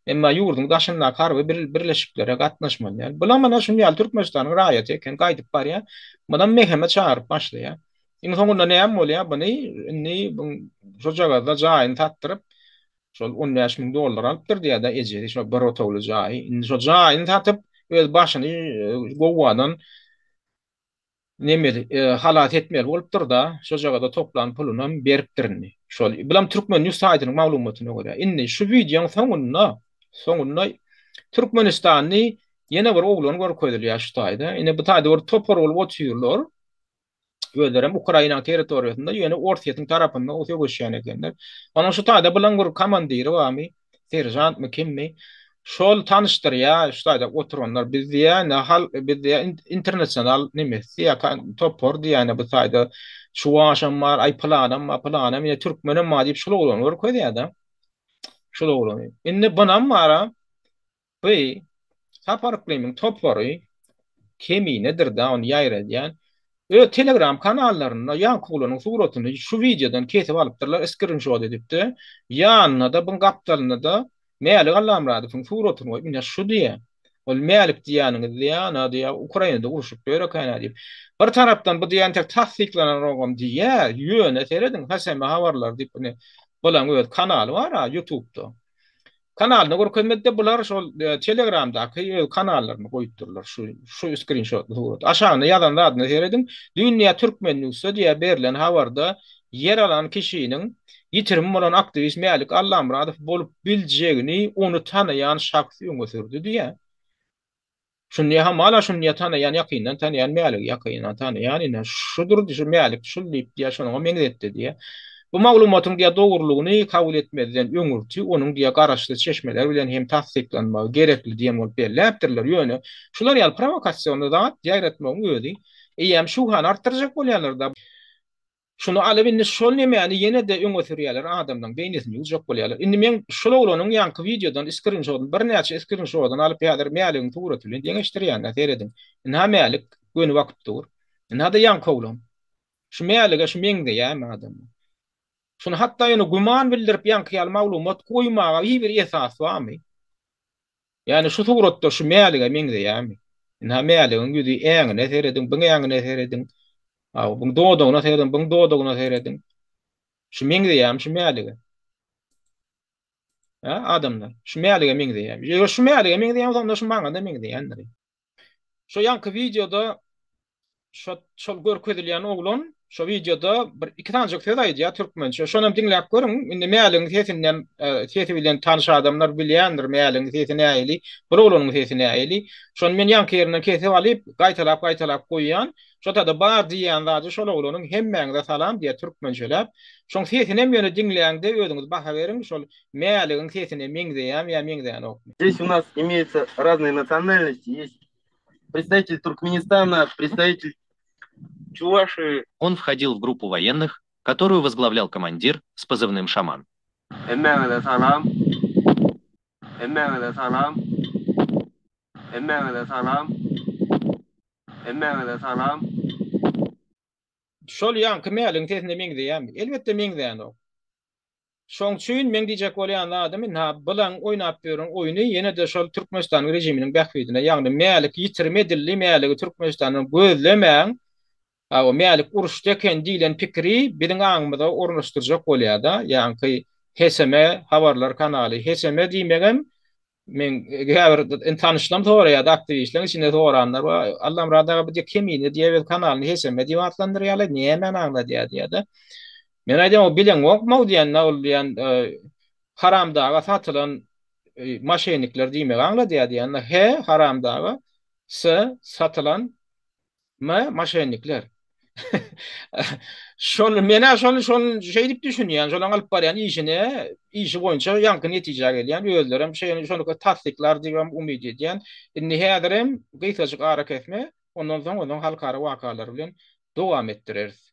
Emma ýurduň daşyndaky harby birleşiklere gatnaşmaly däl. Bulam ana şuny ýaly Türkmenistanyň raýaty eken, gaýdyp barýar. Munam MHM çagyryp başlaýar. Iň soňunda näme bolýar? Buny indi şojagazda jaýyny satdyryp, şol 15 müň dollar alypdyr diýýär-de ejesi şo bir otagly jaýy. Indi şo jaýyny satyp, öz başyny gowgadan nemeli halas etmeli bolupdyr-da, şojagada toplan pulunam beripdir indi. Şol, bulam Türkmen News saýtynyň maglumatyna görä. Indi şu wideoň soňunda, soňunda Türkmenistanly ýene bir oglan görkezilýär şu taýda. Ine bu taýda bir topar bolup otyrlar. Özlerem Ukrainanyň territoriýasynda, ýöne Orsýetiň tarapynda söweşýän ekenler. Onuň şu taýda bulaň bir komandiri barmy? Seržantmy kimmi? Şol tanyşdyrýar, şu taýda oturanlar biz diýýär, ine hal biz diýýär internasional nemesi diýýär, topar diýýär, ine bu taýda çuwaşam bar, aý pylanam bar, pylanam, ine türkmenem bar diýip şul oglany görkezýär-de. Şul oglany. Indi bunam bar-a, Bu Sapar Yklymyň topary Keminedir-dä ony ýaýradýan. Öz telegram kanallarynda ýaňky oglanyň suratyny şu wideodan kesip alypdyrlar, skrinşot edipdi. Ýanynda-da, buň gapdalynda-da Mälik Allamyradowyň suratyny goýup, ine şu diýýär. Ol Mälik diýýäniňiz diýýär, ana diýýär, Ukrainada urşup ýör eken-ä diýip. Bir tarapdan bu diýýän tek tassyklananogam diýýär, ýöne serediň, HSM habarlary diýip, ine, bulaň öz kanaly bar-a ýutubda. Kanalyny görkezmedi-de bular şol Telegramdaky öz kanallaryny goýupdyrlar şu şu skrinşotly suraty. Aşagynda ýazan zadyna serediň. Düýn diýýär Türkmen Newsde diýýär berlen habarda ýer alan kişiniň ýitirim bolan aktiwist Mälik Allamyradow bolup biljegini ony tanaýan şahs öňe sürdi diýýär. Şuny diýýär, hamala şuny diýýär, tanaýan, ýakyndan tanaýan, Mäligi ýakyndan tanaýan, ine, şudur, şu Mälik şul diýip diýýär, şonuňa meňzetdi diýýär. Bu maglumatyň diýýär, dogrulygyny kabul etmezden öňürti onuň diýýär, garaşsyz çeşmeler bilen hem tassyklanmagy gerekli diýen bolup belläpdirler. Ýöne şular ýaly prowokasionly zat ýaýratmagyň özi eýýäm şübhäni artdyrjak bolýarlar-da. Şuny alyp indi şol nemäni ýene-de öňe sürýärler adamlaň beýnisini ýuwjak bolýarlar. Indi meň şul oglanyň ýaňky wideodan skrinşodyny birnäçe skrinşodyny alyp häzir Mäligiň suraty bilen deňeşdirýänä serediň. Ynha Mälik göni bakyp dur. Ynha-da ýaňky oglan. Şu Mälige şu meňzeýämi adamlar. Şuny hatda ýöne güman bildirip ýaňky ýaly maglumat goýmaga hiç bir esas barmy? Ýani şu suratda şu Mälige meňzeýärmi? Ynha Mäligiň ýüzi äňine serediň, byň äňine serediň. Aw, buň dodagyna serediň, buň dodagyna serediň. Şu meňzeýärmi şu Mälige? Hä, adamlar, şu Mälige meňzeýärmi? Eger şu Mälige meňzeýän bolsa, onda şu maňa-da meňzeýändir. Şo ýaňky wideoda şo şol görkezilýän oglan şo wideoda bir iki sanjyk söz aýdýar türkmençe. Şonam diňläp görüň. Indi Mäligiň sesinden e, sesi bilen tanyş adamlar bilýändir Mäligiň sesi nähili, bir oglanyň sesi nähili. Şony men ýaňky ýerinden kesip alyp, gaýtalap gaýtalap goýýan. Şo tada bar diýýän zady şol oglanyň hemmäňize salam diýýär türkmençeläp. Şoň sesinem ýöne diňläňde özüňiz baha beriň. Şol Mäligiň sesine meňzeýärmi ýa meňzänokmy? Здесь у нас имеются разные национальности, есть представитель Туркменистана, представитель Чувашии. Он входил в группу военных, которую возглавлял командир с позывным Шаман. Hemmäňize salam. Hemmäňize salam. Hemmäňize salam. Hemmäňize salam. Şol ýaňky Mäligiň sesine meňzeýärmi? Elbetde meňzänok. Şoň üçin meň diýjek bolýan zadym ynha bylaň oýnap ýören oýny ýene-de şol Türkmenistanyň režiminiň bähbidine ýagny Mälik ýitirim edildi Mäligi Türkmenistandan gözlemäň hawa Mälik uruşda eken diýlen pikiri biziň aňymyza ornaşdyrjak bolýada ýaňky HSM habarlar kanaly HSM diýmegem Men käbir tanyşlarym soraýardy, aktiwistleriň içinde soranlar bar. Allamyrat aga bu diýip Kemine diýip öz kanalyny HSM diýip atlandyrýarlar, nämäni aňladýar diýýär-de. Men aýdýan, o bileňokmy diýende, ol diýen haramdaga satylan maşennikler diýmegi aňladýar diýende, H haramdaga, S satylan M maşennikler. Şol menä şol şol şeýdip düşünýän, şolaň alyp barýan işine, işi boýunça ýaňky netijä gelýän, özlerem şeýle şony tassyklar diýibem umyt edýän. Indi häzirem gysgajyk arakesme, ondan soň onuň halkara wakalary bilen dowam etdireris.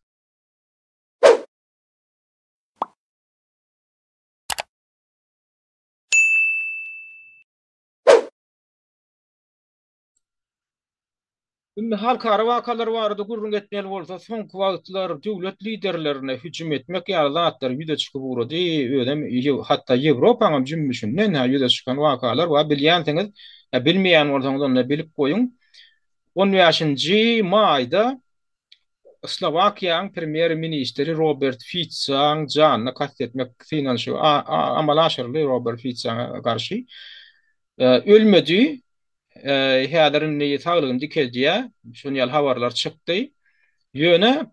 Indi halkara wakalar barada gürrüň etmeli bolsa, soňky wagtlar döwlet liderlerine hüjüm etmek ýaly zatlar ýüze çykyp ugrady. Özem hatda Ýewropaňam jümmüşinden-hä ýüze çykan wakalar bar. Bilýänsiňiz, ýa bilmeýän bolsaňyz onda bilip goýuň. On bäşinji maýda Slowakiýanyň premýer-ministri Robert Fitsaň janyna kast etmek synanyşygy amala aşyryldy Robert Fitsaňa garşy. Ölmedi, Häzir indi saglygyny dikeldýär. Şuny ýaly habarlar çykdy. Ýöne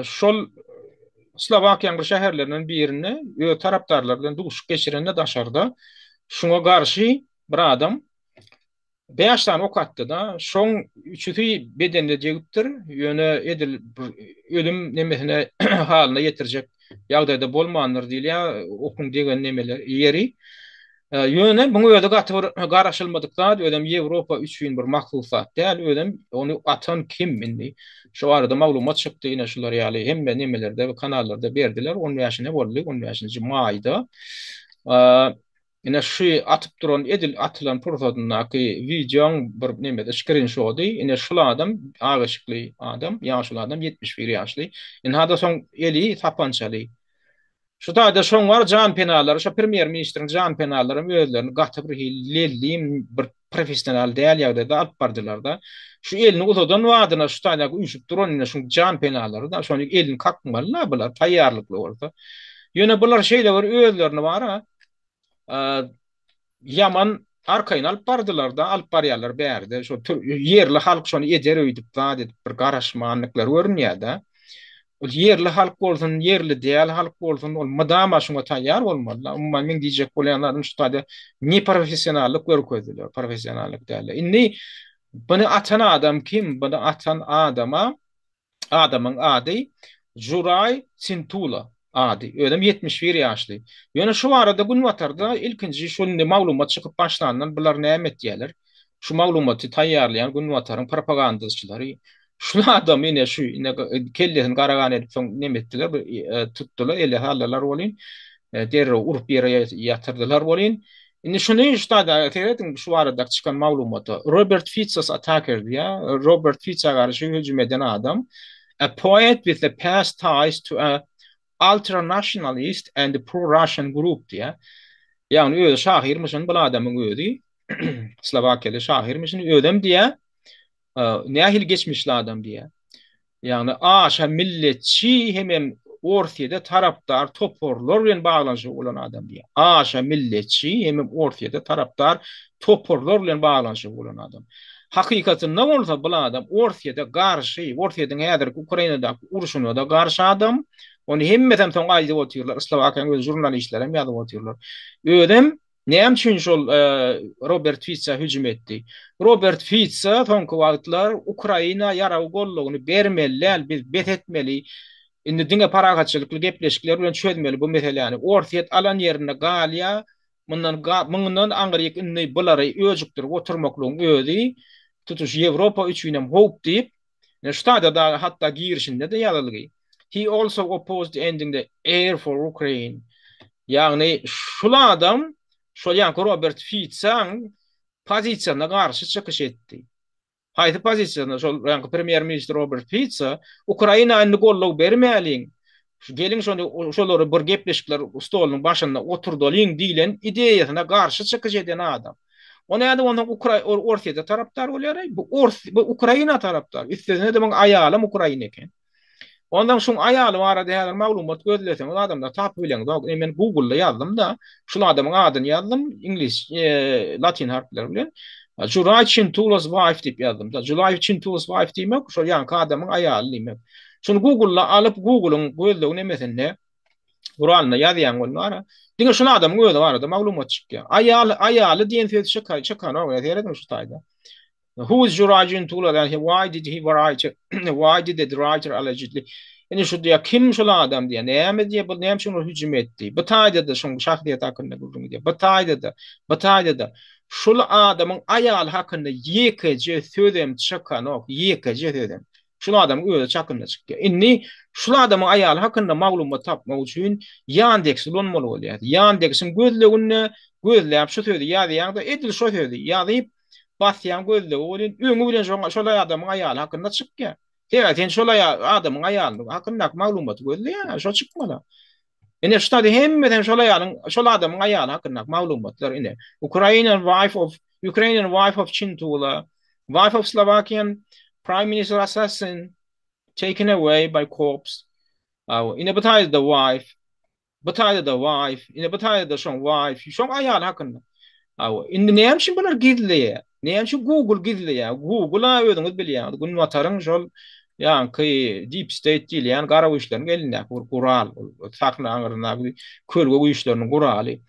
şol Slowakiýanyň bir şäherlerinden birinde öz tarapdarlary bilen duşuşyk geçirende daşarda şuňa garşy bir adam 5 sany ok atdy-da, şoň üçüsi bedenine degipdir, ýöne edil bir ölüm nemesine halyna ýetirjek ýagdaýda bolmandyr diýilýär, okuň degen nemeler ýeri. Ýöne muň özi gaty bir garaşylmadyk zat, özem Ýewropa üçin bir mahsus zat däl, özem ony atan kim indi? Şu barada maglumat çykdy, ine şular ýaly hemme nemelerde, kanallarda berdiler, on bäşine boldy, on bäşinji maýda. Ine şu atyp duran edil atylan pursatyndaky wideoň bir nemesi, skrinşody, ine şul adam, ak eşikli adam, ýaşuly adam, 71 ýaşly. Ynha-da soň eli sapançaly. Şu taýda şoň bar janpenalary, şo premýer-ministriň janpenalaram özlerini gaty bir hili lellim, bir professional däl ýagdaýda alyp bardylar-da. Şu elini uzadan badyna şu taýdaky üýşüp duran ine şuň janpenalary-da, şony elini kakmaly-la bular, taýýarlykly bolsa. Ýöne bular şeýle bir özlerini bar-a, ýaman arkaýyn alyp bardylar-da, alyp barýarlar bärde. Şo ýerli halk şony eder öýdüp, zat edip bir garaşmandyklary görünýär-de. Ol ýerli halk bolsun, ýerli däl halk bolsun, ol mydama şuňa taýýar bolmaly-da. Umuman meň diýjek bolýan zadym şu taýda neprofessionallyk görkezdiler, professionallyk däl-de. Indi buny atan adam kim? Buny atan adama Adamyň ady Juraý Sintula ady. Özem 71 ýaşly. Ýöne şu barada Günbatarda ilkinji şol indi maglumat çykyp başlandan bular näme etýärler? Şu maglumaty taýýarlaýan Günbataryň propagandaçylary şul adamy ine şu ine kellesini garagan edip soň neme etdiler bir tutdular ele saldylar welin derrew urup ýere ýatyrdylar welin Indi şuny şu taýda serediň şu barada çykan maglumata. Robert Fico's attacker diýýär. Robert Fico garşy hüjüm eden adam. A poet with the past ties to a ultranationalist and pro-Russian group diýýär. Ýagny özi şahyrmyşyn bu adamyň özi. Slowakiýaly şahyrmyşyn özem diýýär. Nähili geçmişli adam diýýär. Ýagny aşa milletçi hemem Orsýede tarapdar toparlar bilen baglanyşygy bolan adam diýýär. Aşa milletçi hemem Orsýede tarapdar toparlar bilen baglanyşygy bolan adam. Hakykatynda bolsa bul adam Orsýede garşy, Orsýediň häzirki Ukrainadaky urşuna-da garşy adam. Ony hemmesem soň aýdyp otyrlar, Slowakiýanyň öz žurnalistlerem ýazyp otyrlar. Özem Näme üçin şol Robert Fitsa hüjüm etdi? Robert Fitsa soňky wagtlar Ukraina ýarag goldawyny bermeli däl, biz bes etmeli, indi diňe parahatçylykly gepleşikler bilen çözmeli bu meseläni. Orsýet alan ýerinde galýar, mundan mundan aňryk indi bulary öjükdirip oturmaklygyň özi tutuş Ýewropa üçinem howp diýip, Ine şu taýda da hatda girişinde-de ýazylgy. He also opposed ending the air for Ukraine. Ýagny şul adam şol ýaňky Robert Fitsaň pozisiýasyna garşy çykyş etdi. Haýsy pozisiýasyna? Şol ýaňky premýer-ministr Robert Fitsa Ukraina indi goldaw bermäliň. Geliň şony şolary bir gepleşikler stolunyň başynda oturdalyň diýlen ideýasyna garşy çykyş eden adam. O nädip onsoň Ukra Orsýete tarapdar bolýar-aý? Bu Ors bu Ukraina tarapdar. Üstesine-de muň aýalam ukrain eken. Onsoň şuň aýaly barada häzir maglumat gözleseňiz adamlar tapyp bileňzok. Ine men Google-da ýazdym-da, şul adamyň adyny ýazdym, iňlis latyn harplary bilen. Juraý Çintulas wife diýip ýazdym-da. Juraý Çintulas wife diýmek şol ýaňky adamyň aýaly diýmek. Şuny Google-da alyp, Google-yň gözleg nemesinde guralynda ýazýaň ol bar. Diňe şul adamyň özi barada maglumat çykýar. Aýaly, aýaly diýen söz çyka, çykanok, serediň şu taýda. Who is Juraý Cintula and why did he write, why did the writer allegedly Indi şu diýýär, kim şul adam diýýär, näme diýýär, bu näme üçin ol hüjüm etdi? Bu taýda-da şuň şahsyýeti hakynda gürrüň edýär. Bu taýda-da, bu taýda-da şul adamyň aýaly hakynda ýekeje sözem çykanok, ýekeje sözem. Şul adamyň özi çakynda çykýar. Indi şul adamyň aýaly hakynda maglumat tapmak üçin Yandex ulanmaly bolýar. Yandexiň gözleginde gözläp şu sözi ýazýaň-da, edil şo sözi ýazyp. Basýaň gözlege welin öňi bilen şoň şol adamyň aýaly hakynda çykýar. Sebäbi sen şol adamyň aýalynyň hakyndaky maglumaty gözleýäň, şo çykmaly. Ine şu taýda hemmesem şol aýalyň, şol adamyň aýaly hakyndaky maglumatlar ine. Ukrainian wife of Ukrainian wife of Chintula, wife of Slovakian Prime Minister assassin taken away by cops. Ine bu taýda wife. Bu taýda-da wife, ine bu taýda-da şoň wife, şoň aýaly hakynda. Hawa, indi näme üçin bular gizleýär? Näme üçin Google gizleýär? Google-a özüňiz bilýäňiz, Günbataryň şol ýaňky deep state diýilýän gara güýçleriň elindäki bir gural, ol sahna aňyryndaky kölge güýçleriniň guraly.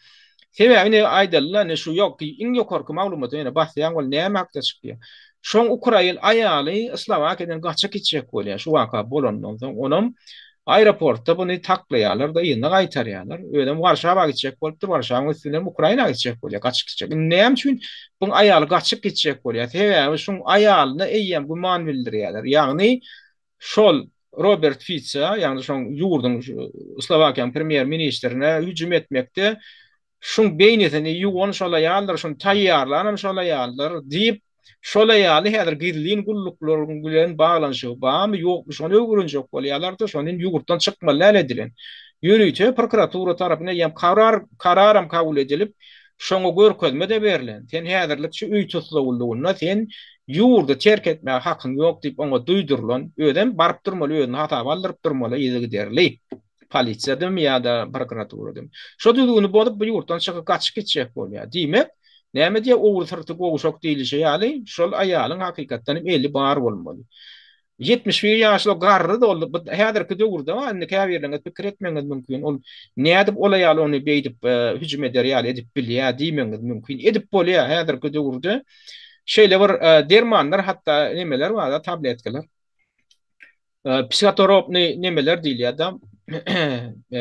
Sebäbi ine aýdalyla ine şu ýok iň ýokarky maglumata ýene basýaň ol näme hakda çykýar. Şoň ukrain aýaly Slowakiýadan gaçyp gitjek bolýar şu waka bolandan soň onam aeroportda buny taklaýarlar-da yzyna gaýtarýarlar. Özem Warşawa gitjek bolupdyr Warşawaň üsti bilen Ukraina gitjek bolýar gaçyp gitjek. Indi näme üçin buň aýaly gaçyp gitjek bolýar? Sebäbi şuň aýalyna eýýäm güman bildirýärler. Ýagny şol Robert Fitsa, ýagny şoň ýurduň Slowakiýanyň premýer-ministrine hüjüm etmekde şuň beýnisini ýuwan şol aýaldyr, şuny taýýarlanam şol aýaldyr diýip, şol aýaly häzir gizlin gulluklaryň bilen baglanyşygy barmy, ýokmy şony öwrenjek bolýarlar-da, şony indi ýurtdan çykmaly däl edilen. Ýörite prokuratura tarapyndan eýýäm karar kararam kabul edilip, Şoňa görkezme-de berlen. Sen häzirlikçe öý tussaglygynda, sen ýurdy terk etmäge hakyň ýok diýip oňa duýdurylan. Özem baryp durmaly, özüni hasaba aldyryp durmaly yzygiderli. Polisiýadamy ýa-da prokuraturadamy. Şo düzgüni bozup bu ýurtdan çykyp gaçyp gitjek bolýar. Diýmek, näme diýýär, ogry syrty gowşak diýlişi ýaly, şol aýalyň hakykatdan hem eli bar bolmaly. 71 ýaşly garry doldy. Bu häzirki döwürde bar. Indi käbirleriňiz pikir etmegiňiz mümkin. Ol nädip ol aýal ony beýdip e, hüjüm eder ýaly edip bilýär diýmegiňiz mümkin. Edip bolýar häzirki döwürde. Şeýle bir e, dermanlar hatda nemeler bar da tabletkalar. E, psihotoropny nemeler diýilýär da e,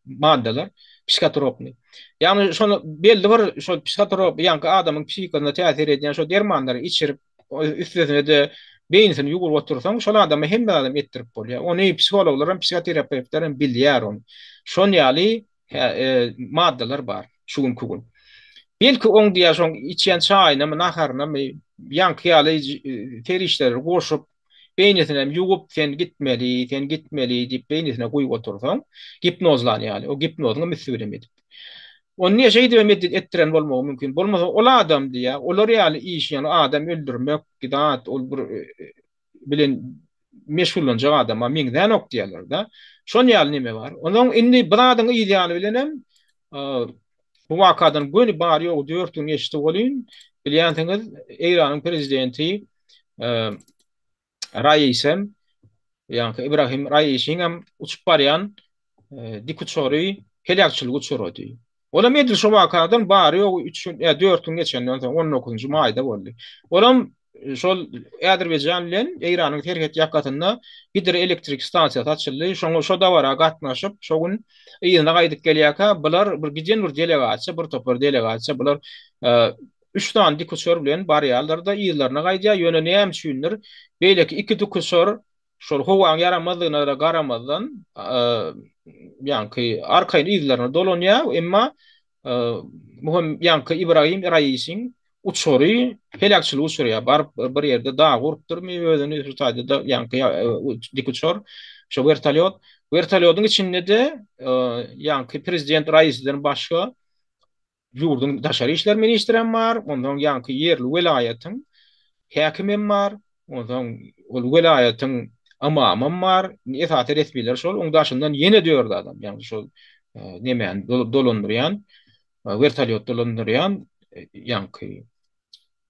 maddalar psihotoropny. Ýagny şony belli bir şol psihotrop ýaňky adamyň psihikasyna täsir edýän şo dermanlary içirip Üstesine-de beýnisini ýuwup otursaň, şol adama hemme zadam etdirip bolýar. Ony psihologlar hem, psihoterapewtler hem bilýär ony. Şon ýaly e, maddalar bar şu günki gün. Belki oň diýýär şoň içýän çaýynamy, naharynamy ýaňky ýaly e, serişdeleri goşup, beýnisini hem ýuwup, sen gitmeli, sen gitmeli diýip beýnisine guýup otursaň, gipnozlan ýaly. O gipnozyň hem üsti bilen edip. Ony niýe şeýdibem etdiren bolmagy mümkin. Bolmasa ol adam diýýär, olar ýaly iş, ýagny adam öldürmek, zat, ol bir e, bilen meşgullanjak adama meňzänok diýýärler-de. Şon ýaly neme bar. Onsoň indi bir zadyň yz ýany bilenem e, bu wakadan göni bary-ýogy 4 gün geçdi welin, bilýänsiňiz, Eýranyň prezidenti e, Raisem, ýaňky Ibrahim Raisiňem uçup barýan e, dikuçary heläkçilige uçrady. Olam edil şo wakadan bary-ýogy 3 gün, ýa 4 gün geçenden soň 19-njy maýda boldy. Olam e, şol Azerbaýjan bilen Eýranyň serhet ýakasynda gidroelektrik stansiýasy açyldy. Şoňa şo dabara gatnaşyp, şo gün yzyna gaýdyp gelýärkä, bular bir giden bir delegasiýa, bir topar delegasiýa bular e, Üç sany dikuçar bilen barýarlar-da, yzlaryna gaýdýar. Ýöne näme üçindir, beýleki iki dikuçar şol howaň ýaramazlygyna-da garamazdan, ýaňky arkaýyn yzlaryna dolanýar. Emma bu hem ýaňky Ibragim Raisiň uçary heläkçilige uçraýar. Baryp bir ýerde daga urupdyrmy özüni, şu taýda-da ýaňky dikuçar, şo wertolýot. Wertolýodyň içinde-de ýaňky prezident Raisiden başga Ýurduň daşary işler ministrem bar, onsoň ýaňky ýerli welaýatyň häkimem bar, onsoň ol welaýatyň ymamam bar, esasy resmiler şol, oň daşyndan ýene dört adam, ýagny şol nemäni dolandyrýan, wertolýot dolandyrýan ýaňky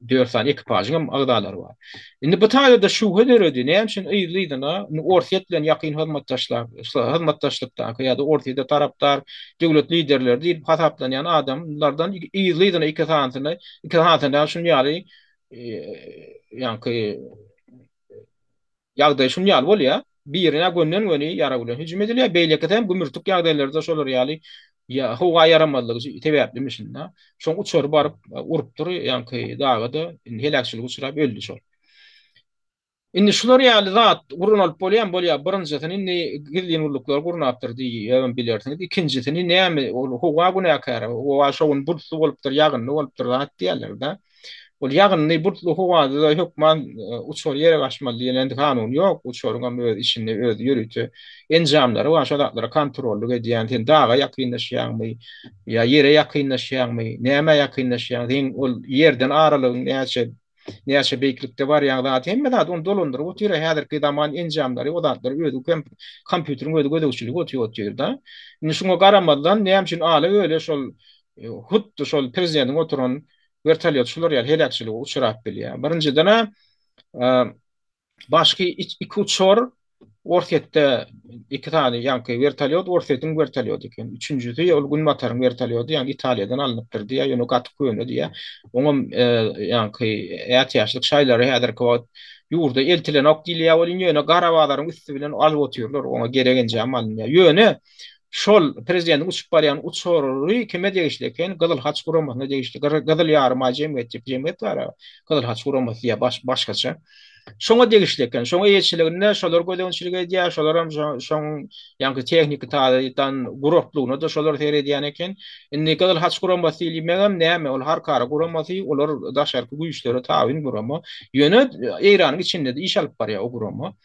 Dört sany ekipažyň hem agzalary bar. Indi bu taýda-da şübhe döredi. Näme üçin yzly-yzyna indi Orsýet bilen ýakyn hyzmatdaşlar, hyzmatdaşlykdaky ýa-da Orsýete tarapdar döwlet liderleri diýlip hasaplanýan adamlardan yzly-yzyna iki sanysyny, iki sanysyna şuny ýaly ýaňky Ýagdaý şuny ýaly bolýar, birine gönden-göni ýarag bilen hüjüm edilýär, beýlekisi hem gümürtik ýagdaýlarda şolar ýaly howa ýaramazlygy sebäplimişin-de. Şoň uçary baryp urupdyr ýaňky daga-da, indi heläkçilige uçrap öldi şol. Indi şular ýaly zat gurnalyp bolýarmy? Bolýar. Birinjisini indi gizlin gulluklar gurnapdyr diýibem bilersiňiz. Ikinjisini näme, ol howa günäkär, howa şo gün bulutly bolupdyr, ýagynly bolupdyr zat diýýärler-de. Ol ýagynly, bulutly howada-da hökman uçar ýere gaçmaly diýen kanun ýok. Uçaryň hem öz içinde öz ýörite enjamlary bar, şo zatlara kontrollyk edýän. Sen daga ýakynlaşýaňmy ýa ýere ýakynlaşýaňmy, nämä ýakynlaşýaň, seň ol ýerden aralygyň näçe, näçe beýiklikde barýaň zat, hemme zat ony dolandyryp otyr. Häzirki zaman enjamlary o zatlary özi kompýuteriň özi gözegçilik otyr otyr-da. Indi şuňa garamazdan näme üçin ala-böle şol hut şol prezidentiň oturan wertolýot şular ýaly heläkçilige uçrap bilýär. Birinjiden-ä başky iki uçar Orsýetde iki sany ýaňky wertolýot Orsýetiň wertolýoty eken. Üçünjisi ol Günbataryň wertolýoty, ýagny Italiýadan alnypdyr diýýär, ýöne gaty köne diýýär. Oňam ýaňky ätiýaçlyk şaýlary häzirki wagt ýurda eltilenok diýilýär welin, ýöne gara bazaryň üsti bilen alyp otyrlar, oňa gerek enjam alynýar. Ýöne Şol prezidentiň uçup barýan uçary kime degişli eken? Gyzyl Haç guramasyna degişli. Gyzyl Ýarymaý jemgyýeti diýip jemgyýet bar, Gyzyl Haç guramasy diýýär baş, başgaça. Şoňa degişli eken. Şoň eýeçiliginde şolar gözegçilik edýär, şolaram şoň ýaňky tehniki taýdan guraklygyna-da şolar seredýän eken. Indi Gyzyl Haç guramasy diýmegem näme? Ol halkara guramasy, olar daşarky güýçlere tabyn gurama. Ýöne Eýranyň içinde-de iş alyp barýar o gurama.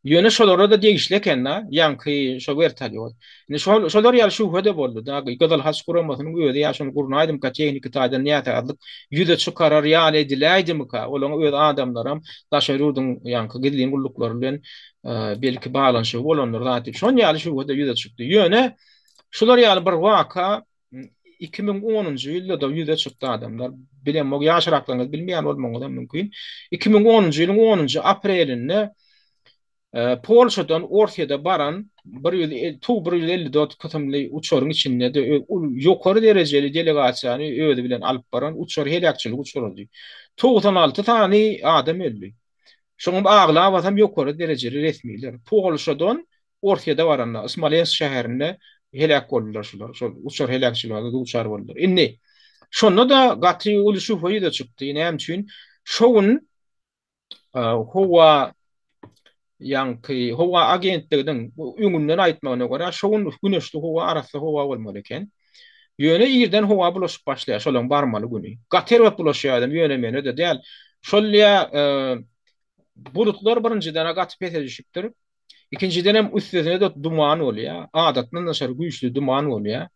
Ýöne şolara-da degişli eken-da, ýaňky şo wertolýot. Indi şol şolar ýaly şübhe-de boldy-da, Gyzyl Haç guramasynyň özi ýa şony gurnaýdymyka, tehniki taýdan näsazlyk ýüze çykarar ýaly ediläýdimika, olaryň öz adamlaram daşary ýurduň ýaňky gizlin gulluklary bilen belki baglanyşygy bolandyr zat diýip, şon ýaly şübhe-de ýüze çykdy. Ýöne şular ýaly bir waka 2010-njy ýylda-da ýüze çykdy adamlar. Bilemok, ýaşraklaryňyz bilmeýän bolmagyňyzam mümkin. 2010-njy ýylyň 10-njy aprelinde e, Polşadan Orsýete baran 100 Tu 154 kysymly uçaryň içinde-de ýokary derejeli delegasiýany özi bilen alyp baran uçar heläkçilige uçrady. 96 sany adam öldi. Şonuň aglabasam ýokary derejeli resmiler. Polşadan Orsýede baranda, Smolensk şäherinde heläk boldular şular. Şol uçar heläkçiligine duçar boldular. Indi şonda-da gaty uly şübhe ýüze çykdy. Näme üçin? Şo gün howa ýaňky howa agentliginiň öňünden aýtmagyna görä, şo gün güneşli howa, arassa howa bolmaly eken. Ýöne irden howa bulaşyp başlaýar, şolaryň barmaly güni. Gaty erbet bulaşýar adam, ýöne-möne-de däl. Şol ýa bulutlar birinjiden-ä gaty pese düşüpdir. Ikinjidenem üstesine-de duman bolýar. Adatdan daşary güýçli duman bolýar.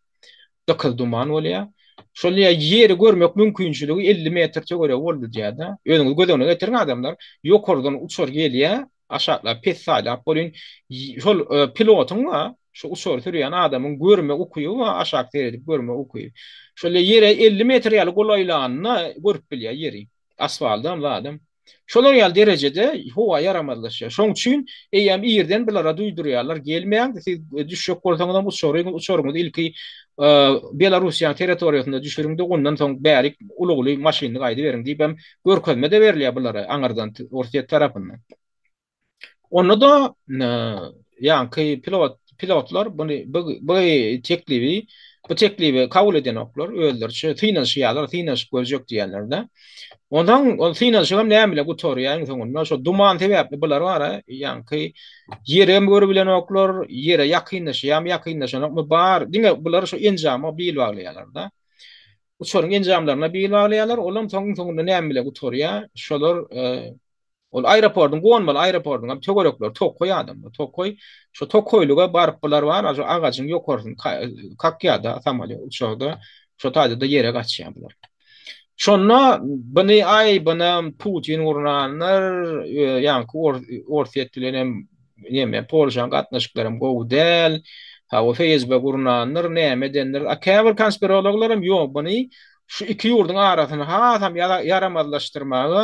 Dykyz duman bolýar. Şol ýa ýeri görmek mümkinçiligi 50 metr töweregi boldy diýýär-de. Özüňiz göz öňüne getiriň adamlar. Ýokardan uçar gelýär, aşaklap pes saýlap bolýan. Şol e, pilotyň bar, şu uçary sürýän adamyň görme ukyby bar, aşak seredip görme ukyby. Şol ýere 50 metr ýaly golaýlanda görüp bilýär ýeri. Asfaldam zadam. Şolar ýaly derejede howa ýaramazlaşýar. Şoň üçin eýýäm irden bulara duýdurýarlar, gelmäň, siz düşjek bolsaňyzam uçaryňyz, uçaryňyzy ilki Belarussiýanyň territoriýasynda düşüriň-de, ondan soň bärik ulagly maşynly gaýdyberiň diýip hem görkezme-de berilýär bulara aňyrdan Orsýet tarapyndan. Onda-da ýaňky pilot pilotlar buny bu bu teklibi bu teklibi kabul edenoklar, özleriçe synanyşýarlar, synanyşyp görjek diýýärler-de. Onsoň ol synanyşygam näme bilen gutarýar iň soňunda? Şo duman sebäpli bular bar-a, ýaňky ýerem görübilenoklar, ýere ýakynlaşýarmy, ýakynlaşanokmy, bar, diňe bular şo enjama bil baglaýarlar-da. Uçaryň enjamlaryna bil baglaýarlar, olam soň iň soňunda näme bilen gutarýar? Şolar Ol aeroportyň gonmaly aeroportyň hem töwerekleri tokaý adamlar, tokaý. Şo tokaýlyga baryp bular bar, şo agajyň ýokarsyny kakýar-da samolýot uçarda, şo taýda-da ýere gaçýar bular. Şonda buny aý bunam Putin gurnandyr, ýaňky Orsýet bilen hem neme Polşanyň gatnaşyklaram gowy däl. Hawa FSB gurnandyr, näme edendir. A käbir konspirologlar hem ýok buny şu iki ýurduň arasyny hasam ýaramazlaşdyrmaga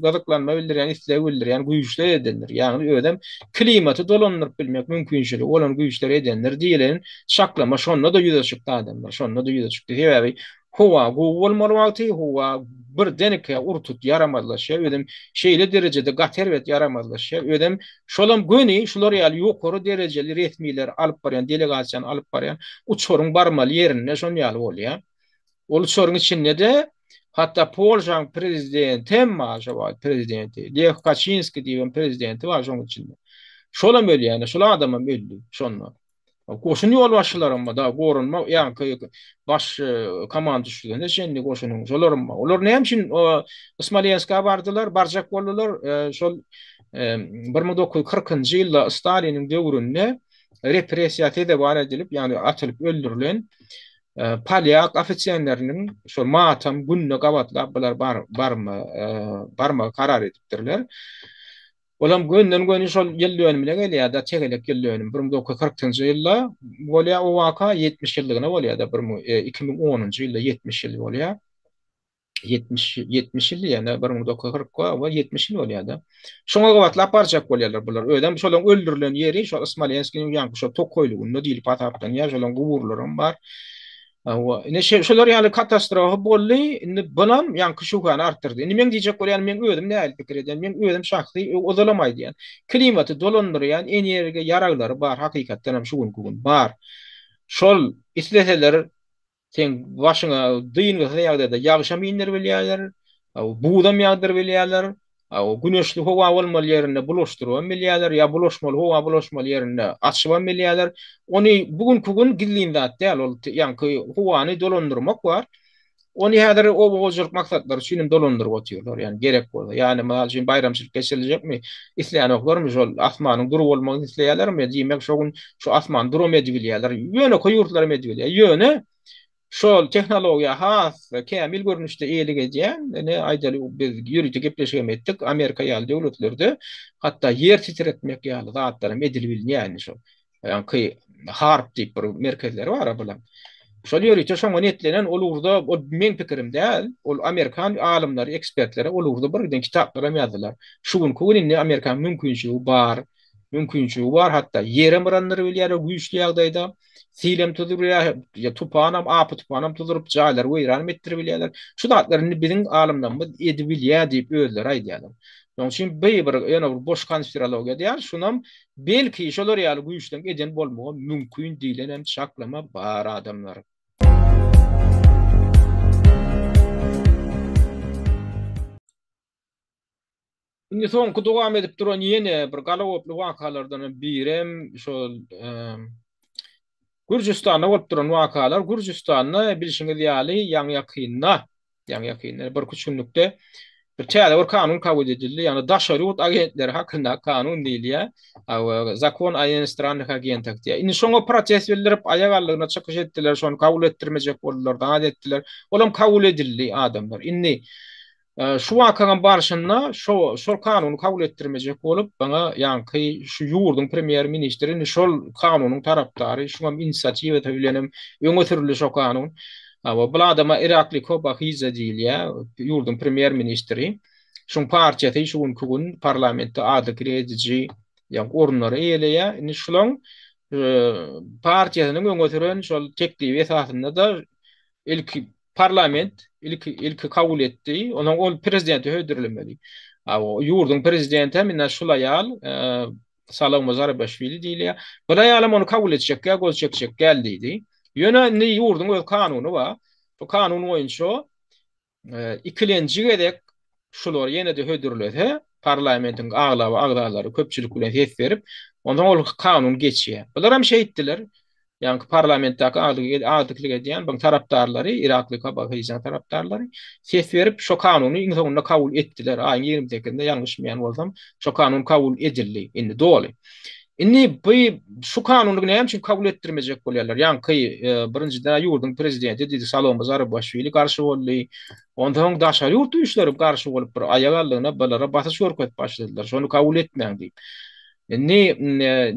gyzyklanma bildirýän, isleg bildirýän güýçler edendir. Ýagny özem klimaty dolandyryp bilmek mümkinçiligi bolan güýçler edendir diýlen çaklama şonda-da ýüze çykdy adamlar, şonda-da ýüze çykdy. Sebäbi howa gowy bolmaly wagty howa birdenkä ur-tut ýaramazlaşýar, özem şeýle derejede gaty erbet ýaramazlaşýar. Özem şolam göni şular ýaly ýokary derejeli resmileri alyp barýan, delegasiýany alyp barýan uçaryň barmaly ýerinde şon ýaly bolýar. Ol uçaryň içinde-de hatda Polşaň prezidenti hem bar şo wagt prezidenti. Leh Kaçinski diýen prezidenti bar şoň içinde. Şolam ölýär, şol adamam öldi şonda. Goşun ýolbaşçylaram bar, da goranma, ýaňky baş komanduşyna çenli goşunyň şolaram bar. Olar näme üçin Smolenska bardylar, barjak boldular? Şol 1940-njy ýylda Staliniň döwründe repressiýa sezewar edilip, ýagny atylyp öldürilen polýak ofiserleriniň şol matam gününe gabatlap bular barma barmagy karar edipdirler. Olam gönden-göni şol ýyl dönümine gelýär-de, tegelek ýyl dönüm. 1940-njy ýylda bolýar o waka, 70 ýyllygyna bolýar-da, 2010-njy ýylda 70 ýyl bolýar. 70 70 ýyl diýende 1940 we 70 ýyl bolýar-da. Şoňa gabatlap barjak bolýarlar bular. Özem şolaryň öldürilen ýeri şol Smolenskiniň ýaňky şol tokaýlygynda diýlip hasaplanýar. Şolaryň guburlaram bar. Hawa, ine şolar ýaly katastrofa boldy. Indi bunam ýaňky şübhäni artdyrdy. Indi meň diýjek bolýanym, meň özüm nähili pikir edýän, meň özüm şahsy ozalam aýdýan. Klimaty dolandyrýan energiýa ýaraglary bar, hakykatdan hem şu günki gün bar. Şol isleseler seň başyňa dyngysyz ýagdaýda ýagşam indirip bilýärler, buzam ýagdyryp bilýärler, Güneşli howa bolmaly ýerinde bulaşdyrybam bilýärler, ýa bulaşmaly howa bulaşmaly ýerinde açybam bilýärler. Ony bu günki gün gizlin zat däl, ol ýaňky howany dolandyrmak bar. Ony häzir oba hojalyk maksatlary üçin hem dolandyryp otyrlar, ýagny gerek bolsa. Ýagny mysal üçin baýramçylyk geçiriljekmi, isleýänoklarmy şol asmanyň dury bolmagyny isleýärlermi, diýmek şo gün şu asmany duram edibilýärler. Ýönekeý ýurtlar hem edibilýär. Ýöne Şol tehnologiýa has kämil görnüşde eýelik edýän, ine, aýdaly, biz ýörite gepleşik hem etdik, Amerika ýaly döwletlerde hatda ýer titretmek ýaly zatlar hem edilip bilinýär indi şol. Ýaňky HAARP diýip bir merkezleri bar-a bulaň. Şol ýörite şoňa niýetlenen ol ugurda, ol meň pikirim däl, ol amerikan alymlary, ekspertleri ol ugurda bir giden kitaplar hem ýazdylar. Şu günki gün indi Amerikanyň mümkinçiligi bar. Mümkinçiligi bar, hatda ýerem yrandyryp bilýär o güýçli ýagdaýda. Silem tuzurýar, ýa tupanam, apy-tupanam tuzuryp, jaýlary weýranam etdirip bilýärler. Şu zatlary indi biziň alymlarymyz edibilýär diýip özleri aýdýarlar. Şonuň üçin bu bir ýöne bir boş konspirologiýa däl, şunam belki şolar ýaly güýçleň eden bolmagam mümkin diýlenem çaklama bar adamlar. Indi soňky dowam edip duran ýene bir galagoply wakalardan hem birem şol Gürjüstanda bolup duran wakalar. Gürjüstanda bilşiňiz ýaly ýaňy-ýakynda, ýaňy-ýakynda birküç günlükde bir täze bir kanun kabul edildi. Ýagny daşary ýurt agentleri hakynda kanun diýilýär. Zakon o inostrannych agentach diýýär. Indi şoňa protest bildirip aýak aldygyna çykyş etdiler, şony kabul etdirmejek boldular, zat etdiler. Olam kabul edildi adamlar. Indi Şu wakanyň barşynda şo şol kanuny kabul etdirmejek bolup, maňa ýaňky şu ýurduň premýer-ministri indi şol kanunyň tarapdary, şuňam inisiatiwasy bilenem öňe sürüldi şo kanun. Hawa, bul adama Irakli Kobahize diýilýär, ýurduň premýer-ministri. Şuň partiýasy şu günki gün parlamentde adykly ediji ýa orunlary eýeleýär. Indi şulaň partiýasynyň öňe süren şol teklibi esasynda-da ilki Parlament ilki ilki kabul etdi. Ondan ol prezidente hödürlemeli. A o ýurduň prezidenti hem ine şul aýal, e, Salome Zarabaşwili diýilýär. Bu aýalam ony kabul etjek gel, gol çekjek gel diýdi. Ýöne indi ýurduň öz kanuny bar. Bu kanun boýunça e, ikilenji gezek şular ýene-de hödürlese, parlamentiň aglaba agzalary köpçülik bilen ses berip, onsoň ol kanun geçýär. Bular hem şeýtdiler. Ýaňky parlamentdäki agdyklyk edýän bu tarapdarlary, Irakli Kobahiziň tarapdarlary ses berip, şo kanuny iň soňunda kabul etdiler. Aýyň 28-inde ýalňyşmaýan bolsam, şo kanun kabul edildi indi doly. Indi bu şu kanuny näme üçin kabul etdirmejek bolýarlar? Ýaňky e, birinjiden ýurduň prezidenti diýdi Salome Zarabaşwili garşy boldy. Onsoň daşary ýurt güýçleri garşy bolup bir aýak aldygyna bulara basyş görkezip başladylar. Şony kabul etmäň diýip. Indi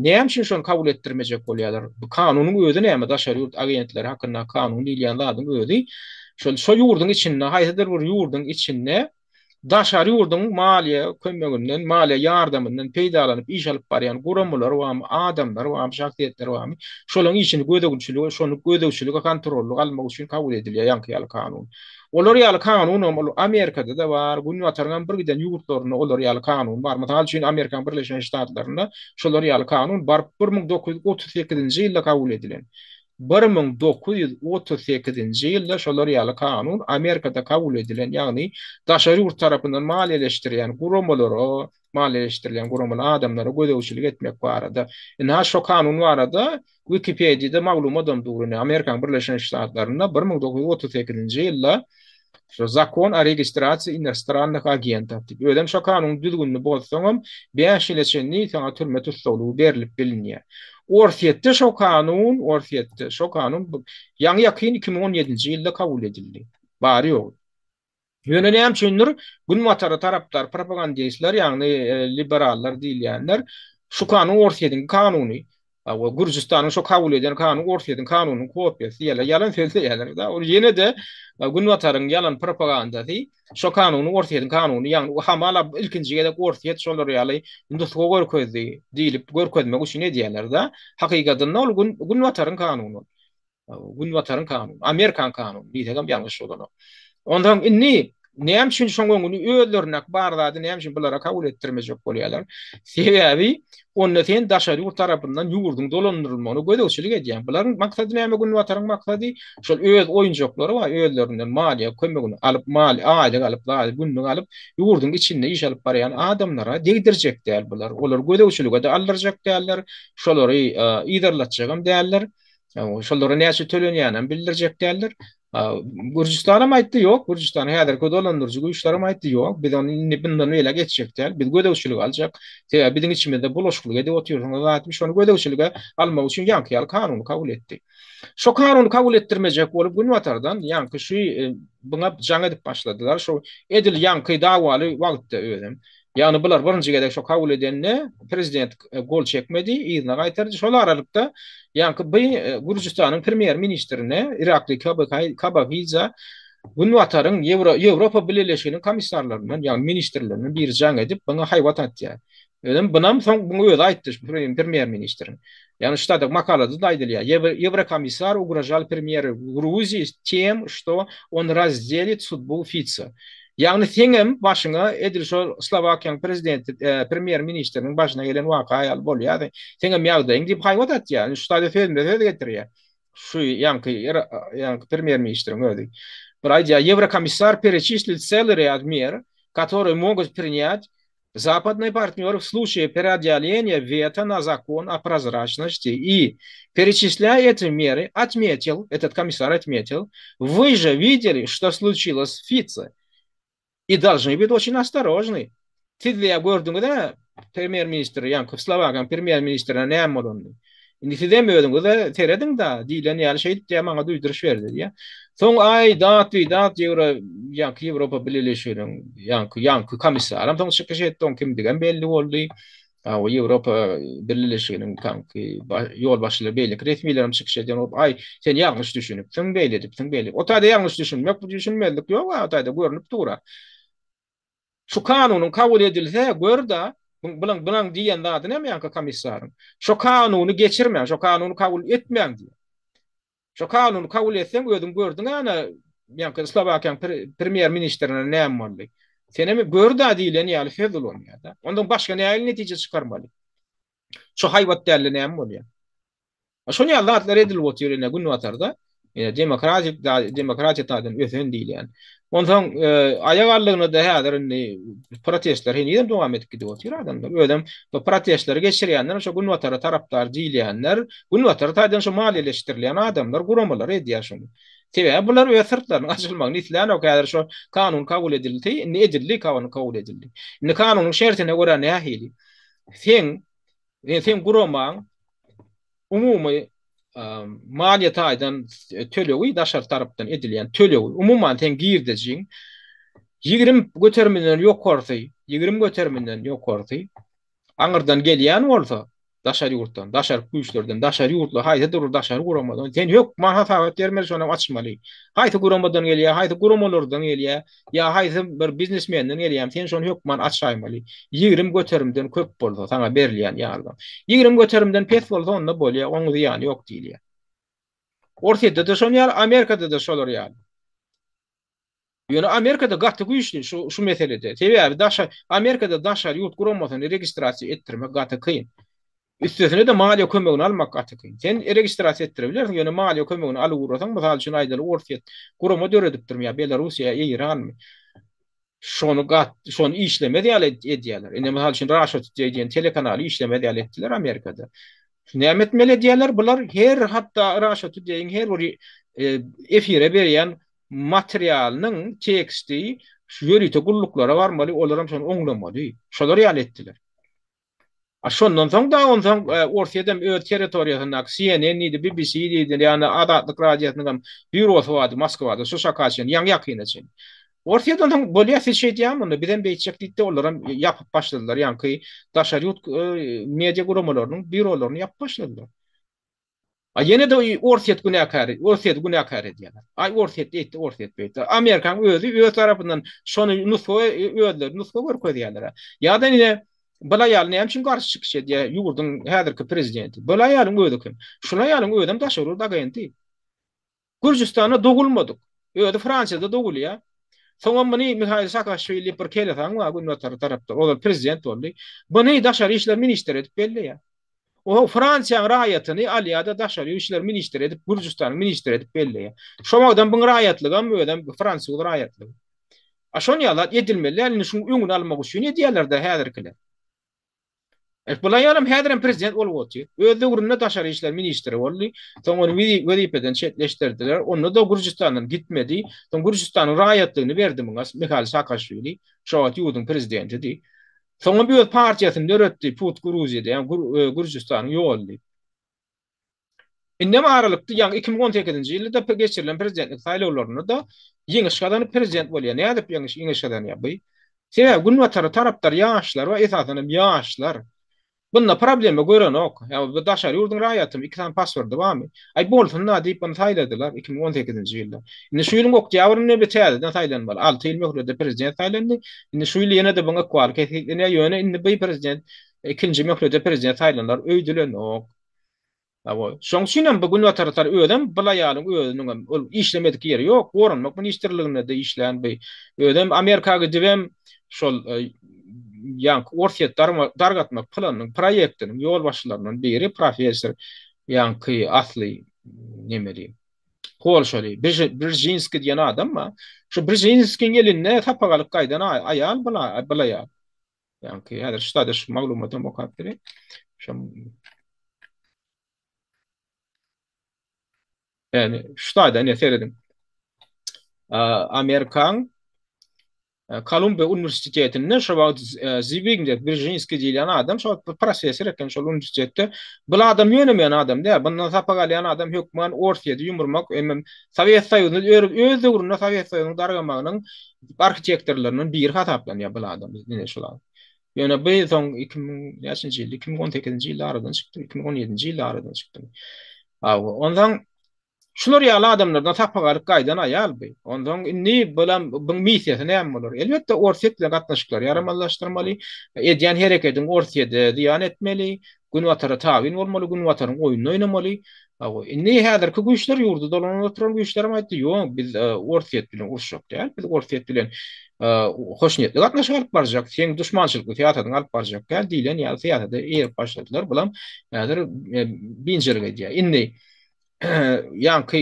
näme üçin şony kabul etdirmejek bolýarlar? Bu kanunyň özi näme? Daşary ýurt agentleri hakynda kanun diýilýän zadyň özi şol şo ýurduň içinde, haýsydyr bir ýurduň içinde daşary ýurduň maliýe kömeginden, maliýe ýardamyndan peýdalanyp iş alyp barýan guramalar barmy, adamlar barmy, şahsyýetler barmy? Şolaryň işini gözegçilige, şony gözegçilige, kontrollyga almak üçin kabul edilýär ýaňky ýaly kanun. Olar ýaly kanunam ol Amerikada-da bar, Günbataryňam bir giden ýurtlarynda olar ýaly kanun bar. Mysal üçin, Amerikanyň Birleşen Ştatlarynda şolar ýaly kanun baryp 1938-nji ýylda kabul edilen. 1938-nji ýylda şolar ýaly kanun Amerikada kabul edilen, ýagny daşary ýurt tarapyndan maliýeleşdirýän guramalara, maliýeleşdirilýän guramaly adamlara gözegçilik etmek barada. Ynha şo kanun barada Wikipediýada maglumadam dur ine Amerikanyň Birleşen Ştatlarynda 1938-nji ýylda şo Zakon o registrasiýa inostrannych agentov diýip. Özem şo kanunyň düzgünini bozsaňam 5 ýyla çenli saňa türme tussaglygy berlip bilinýär. Orsýetde şo kanun, Orsýetde şo kanun ýaňy ýakyn 2017-nji ýylda kabul edildi. Bary-ýogy. Ýöne näme üçindir Günbatara tarapdar propagandistler, ýagny liberallar diýilýänler şu kanun Orsýetiň kanuny, we Gürjüstanyň şo kabul eden kanuny Orsýetiň kanunynyň kopiýasy diýýärler. Ýalan sözleýärler-de. Ol ýene-de Günbataryň ýalan propagandasy şo kanuny Orsýetiň kanuny, ýagny hamala ilkinji gezek Orsýet şolar ýaly nusga görkezdi diýlip görkezmek üçin edýärler-de. Hakykatynda ol Günbataryň kanuny. Günbataryň kanuny, Amerikan kanuny diýsegem ýalňyş bolanok. Onsoň indi näme üçin şoň öňüni özlerindäki bar zady näme üçin bulara kabul etdirmejek bolýarlar? Sebäbi onda sen daşary ýurt tarapyndan ýurduň dolandyrylmagyna gözegçilik edýäň. Bularyň maksady näme Günbataryň maksady? Şol öz oýunjaklary bar, özlerinden maliýe kömegini alyp, maliýe aýlyk alyp, zady günlük alyp, ýurduň içinde iş alyp barýan adamlara degdirjek däl bular. Olary gözegçilige-de aldyrjak däller, şolary yzarlatjagam däller. Şolara näçe tölenýänini bildirjek däldir. Gürjüstanam aýtdy, ýok, Gürjüstanyň häzirki dolandyryjy güýçlerem aýtdy, ýok, biz ony indi bundan beýläk etjek däl, biz gözegçilige aljak. Sebäbi biziň içimizde bulaşyklyk edip otyrsyňyz zat, şony gözegçilige almak üçin ýaňky ýaly kanuny kabul etdi. Şo kanuny kabul etdirmejek bolup günbatardan ýaňky şu buňa jaň edip başladylar. Şo edil ýaňky dawaly wagtda özem. Ýagny bular birinji gezek şo kabul edende prezident gol çekmedi, yzyna gaýtardy. Şol aralykda ýaňky by Gürjüstanyň premýer ministrine Irakli Kabahiza Günbataryň Ýewropa Bileleşiginiň komissarlaryndan, ýagny ministrlerinden biri jaň edip, buňa haýbat atýar. Özem bunam soň buň özi aýtdy şu premýer ministriň. Ýagny şu taýda makalada-da aýdylýar. Ýewrokomissar ugrožal premýeru Gruziýi tem, şto on razdelit sudbu Fitsa. Ýagny seňem başyňa edil şol Slowakiýanyň prezidenti, premýer ministriniň başyna gelen waka ýaly bolýar. Seňem ýagdaýyň diýip haýbat atýar. Indi şu taýda sözme-söz getirýär. Şu ýaňky ýaňky premýer ministriň özi. Bir aýdýar, Ýewrokomissar pereçislil tsely rýad mer, kotoryý mogut prinýat Zapadnyý partnýory w sluçaýe pereodýaleniýa weto na zakon o prozraçnosти i, pereçislýaýa eti mery, otmetil, etot komissar otmetil, Vy že wideli, şto sluçilos s Fitse i dolžny bit oçin ostorojny. Siz diýýär gördüňiz-ä premýer ministr, ýaňky Slowakiýanyň premýer ministrine näme bolanyny. Indi sizem özüňize serediň-da diýlen ýaly şeýdip diýýär maňa duýduryş berdi diýýär. Soň aý dat bidat ýewro ýaňky Ýewropa Bileleşiginiň ýaňky ýaňky komissaram soň çykyş etdi oň kimdigem belli boldy. O Ýewropa Bileleşiginiň ýaňky ýolbaşçylary beýleki resmilerem çykyş eden bolup aý sen ýalňyş düşünipsiň beýle edipsiň beýle. O taýda ýalňyş düşünmek düşünmezlik ýok-a o taýda görnüp dur-a. Şu kanunyň kabul edilse, gör-da, bulaň bulaň diýen zady näme ýaňky komissaryň? Şo kanuny geçirmäň, şo kanuny kabul etmäň diýýär. Şo kanuny kabul etseň, özüň gördüň ana, ýaňky Slowakiýanyň premýer ministrine näme boldy? Senem gör-da diýlen ýaly söz ulanýar-da. Ondan başga nähili netije çykarmaly? Şo haýbat dälde näme bolýar? Şol ýaly zatlar edilip otyr ine günbatarda. Ine demokratik demokratiýa taýdan ösen diýilýän. Onsoň e, aýak aldygyna-da häzir indi protestler henizem dowam edip gidip otyr adamlar. Özem bu protestleri geçirýänler şo günbatara tarapdar diýilýänler, günbatar taýdan şo maliýeleşdirilýän adamlar, guramalar edýär şony. Sebäbi bular öz syrtlarynyň açylmagyny islänok. Häzir şo kanun kabul edildi, indi edildi, kanun kabul edildi. Indi kanunyň şertine görä nähili? Seň Seň guramaň umumy maliýe taýdan tölegi, daşary tarapdan edilýän tölegi, umuman seň girdejiň 20 göteriminden ýokarsy, 20 göteriminden ýokarsy aňyrdan gelýän bolsa, daşary ýurtdan, daşary güýçlerden, daşary ýurtly haýsydyr bir daşary guramadan, sen hökman hasabat bermeli, şonam açmaly. Haýsy guramadan gelýär, haýsy guramalardan gelýär, Ýa haýsy bir biznesmenden gelýämi, sen şony hökman açaýmaly. 20 göterimden köp bolsa, saňa berilýän ýardam. 20 göterimden pes bolsa, onda bolýar, oň zyýany ýok diýilýär. Orsýetde-de şon ýaly, Amerikada-da şolar ýaly. Ýöne Amerikada gaty güýçli şu şu meselede. Sebäbi daşa Amerikada daşary ýurt guramasyny registrasiýa etdirmek gaty kyn. Üstesine-de maliýe kömegini almak gaty kyn. Sen registrasiýa etdirip bilersiň, ýöne maliýe kömegini alyp ugrasaň, mysal üçin aýdaly, Orsýet gurama döredipdirmi ýa Belarussiýa ýa Eýranmy? Şony gat, şony işlemez ýaly edýärler. Indi mysal üçin Russia Today diýen telekanaly işlemez ýaly etdiler Amerikada. Näme etmeli edýärler? Bular her hatda Russia Today-iň her bir efire berýän materialynyň teksti şu ýörite gulluklara barmaly, olaram şony oňlamaly. Şolar ýaly etdiler. A şondan soň da onsoň Orsýet hem öz territoriýasyndaky CNN diýdi, BBC diýdi, ýagny Azatlyk radiosynyň hem býurosy bardy Moskwada, şu şaka çenli, ýaňy ýakyna çenli. Orsýet onsoň bolýa siz şeýdýäňmi onda bizem beýtjek diýdi-de olaram ýapyp başladylar, ýaňky daşary ýurt media guramalarynyň býurolaryny ýapyp başladylar. A ýene-de Orsýet günäkär, Orsýeti günäkär edýärler. Aý Orsýet eýtdi, Orsýet beýtdi. Amerikanyň özi öz tarapyndan şony nusga özleri nusga görkezýärler. Ýa-da ine bul aýal näme üçin garşy çykyş edýär ýurduň häzirki prezidenti? Bul aýalyň özi kim? Şul aýalyň özem daşary ýurt agenti. Gürjüstanda dogulmadyk. Özi Fransiýada dogulýar. Soňam muny Mihail Saakaşwili diýip bir kelesaň bar günbatar tarapda. Ozal prezident boldy. Buny daşary işler ministri edip belleýär. O Fransiýanyň raýatyny alýar-da daşary işler ministri edip, Gürjüstanyň ministri edip belleýär. Şo wagtam buň raýatlygam özem fransuz raýatlygy. A şon ýaly zat edilmeli däl. Indi şuň öňüni almak üçin edýärler-de häzirkiler. Bu aýalam häzirem prezident bolup otyr. Öz döwründe daşary işler ministri boldy. Soň ony wezipeden çetleşdirdiler. Onda-da Gürjüstandan gitmedi. Soň Gürjüstanyň raýatlygyny berdi muňa Mihail Saakaşwili. Şo wagt ýurduň prezidentidi. Soňam öz partiýasyny döretdi, Put Gruziýa diýen, Gürjüstanyň ýoly diýip. Indem aralykda, ýagny 2018-nji ýylda geçirilen prezidentlik saýlawlarynda-da ýeňiş gazanyp prezident bolýar. Nädip ýeňiş ýeňiş gazanýar bu? Sebäbi günbatara tarapdar ýaşlar we esasan hem ýaşlar. Bunda problema görenok. Ýa bu daşary ýurduň raýatymy, iki sany pasporty barmy? Aý bolsun-da diýip muny saýladylar 2018-nji ýylda. Indi şu ýylyň oktýabrynda bir täzeden saýlanmaly. Alty ýyl möhletde prezident saýlandy. Indi şu ýyl ýene-de buň ykbaly kesgitlenýär. Ýöne indi bu prezident ikinji möhlete prezident saýlanar öýdülenok. Hawa, şoň üçin hem bu günbatarlar özem bul aýalyň özüniň hem ol işlemedik ýeri ýok, goranmak ministrliginde-de işlän bu. Özem Amerika gidibem şol ýaňky Orsýet dargatmak planynyň, proýektiniň ýolbaşçylaryndan biri professor ýaňky asly nemeli, polşaly Bržinskiý diýen adam bar. Şu Bržinskiň elinde sapak alyp gaýdan aýal bul aýal. Ýaňky häzir şu taýda şu maglumatam okap bereýin. Şo Ýani şu taýda ine serediň. Amerikan Kolumbiýa uniwersitetinde şo wagt Zbigniew Brzezinski diýilýän adam şo wagt bir professor eken şol uniwersitetde. Bu adam ýönemeýän adam däl. Bundan sapak alýan adam hökman Orsýeti ýumurmak, hemem Sowet Soýuzyny öz döwründe Sowet Soýuzynyň dargamagynyň arhitektorlaryndan biri hasaplanýar bu adam, ine şul adam. Ýöne bu soň 2000 näçinji ýylda, 2018-nji ýylda aradan çykdy, 2017-nji ýylda aradan çykdy. Hawa, onsoň şular ýaly adamlardan sapak alyp gaýdan aýal bu. Onsoň indi bulam buň missiýasy näme bolar? Elbetde Orsýet bilen gatnaşyklary ýaramazlaşdyrmaly, edýän herekediň Orsýede zyýan etmeli, Günbatara tabyn bolmaly, Günbataryň oýnuny oýnamaly. Hawa, indi häzirki güýçler, ýurdy dolanyp oturan güýçlerem aýtdy, ýok, biz Orsýet bilen uruşjak däl, biz Orsýet bilen hoşniýetli gatnaşyk alyp barjak, seň duşmançylykly syýasatyňy alyp barjak däl diýlen ýaly syýasata eýerip başladylar. Bulam häzir biynjalyk edýär. Indi ýaňky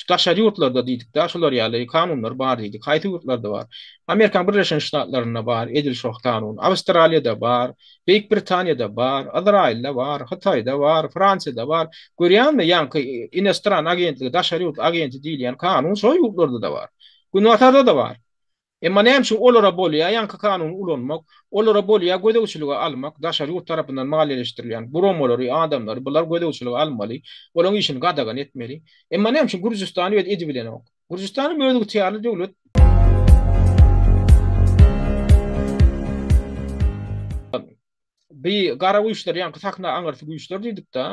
daşary ýurtlarda diýdik-de, şular ýaly kanunlar bar diýdik. Haýsy ýurtlarda bar? Amerikanyň Birleşen Ştatlarynda bar, edil şo kanun. Awstraliýada bar, Beýik Britaniýada bar, Yzraýylda bar, Hytaýda bar, Fransiýada bar. Görýäňmi, ýaňky inostran agentligi, daşary ýurt agenti diýilýän kanun şo ýurtlarda-da bar. Günbatarda-da bar. Emma näme üçin olara bolýar ýaňky kanuny ulanmak, olara bolýar gözegçilige almak, daşary ýurt tarapyndan maliýeleşdirilýän guramalary, adamlary bular gözegçilige almaly, olaryň işini gadagan etmeli. Emma näme üçin Gürjüstan öz edibilenok? Gürjüstan hem özygtyýarly döwlet. Bi gara güýçler, ýaňky sahna aňyrsy güýçler diýdik-de,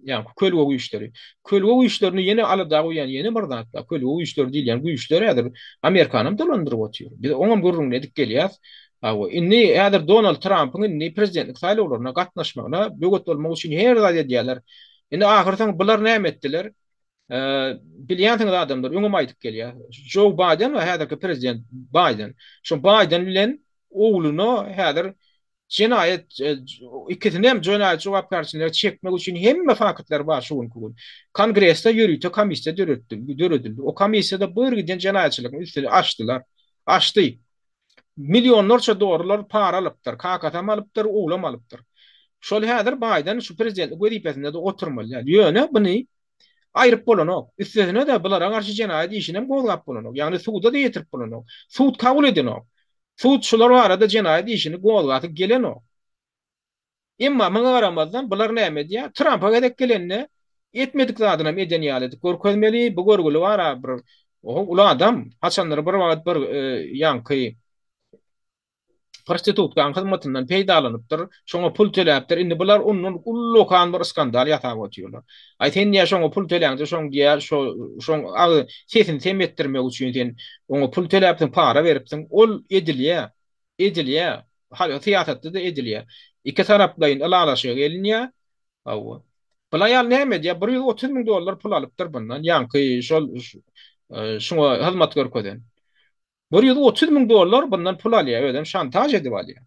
ýaňky kölge güýçleri. Kölge güýçlerini ýene alada goýýan ýene bir zat bar. Kölge güýçleri diýilýän güýçler häzir Amerikanam dolandyryp otyr. Biz oňam gürrüňini edip gelýäs. Hawa, indi häzir Donald Trampyň indi prezidentlik saýlawlaryna gatnaşmagyna böwet bolmak üçin her zat edýärler. Indi ahyrsoňy bular näme etdiler? Bilýänsiňiz adamlar, öňem aýdyp gelýär. Joe Baýden we häzirki prezident Baýden. Şo Baýden bilen ogluna häzir. Jenaýat ikisini hem jenaýat jogapkärçiligine çekmek üçin hemme faktlar bar şu günki gün. Kongresde ýörite komissiýa döretdi, döredildi. O komissiýada bir giden jenaýatçylygyň üstüni açdylar. Açdy. Millionlarça dollar para alypdyr. Kakasam alypdyr, oglam alypdyr. Şol häzir Baýden şu prezidentlik wezipesinde-de oturmaly däl. Ýöne buny aýryp bolanok. Üstesine-de bulara garşy jenaýat işinem gozgap bolanok. Ýagny suda-da ýetirip bolanok. Sud kabul edenok. Sud şular barada jenaýat işini gozgasy gelenok. Emma muňa garamazdan bular näme edýär? Trampa gezek gelende etmedik zadynam eden ýaly edip görkezmeli. Bu görgüli bar-a bir uly adam. Haçandyr bir wagt bir ýaňky prostitutkanyň hyzmatyndan peýdalanypdyr. Şoňa pul töläpdir. Indi bular ondan ullakan bir skandal ýasap otyrlar. Aý sen diýýär şoňa pul töläňde şoň diýýär şo şoň agy sesini sem etdirmek üçin sen oňa pul töläpsiň, para beripsiň. Ol edilýär. Edilýär. Syýasatda-da edilýär. Iki taraplaýyn ylalaşyga gelinýär. Hawa. Bul aýal näme edýär? 130 müň dollar pul alypdyr bundan. Ýaňky şol şuňa hyzmat görkezen. 130 müň dollar bundan pul alýar, özem şantaž edip alýar.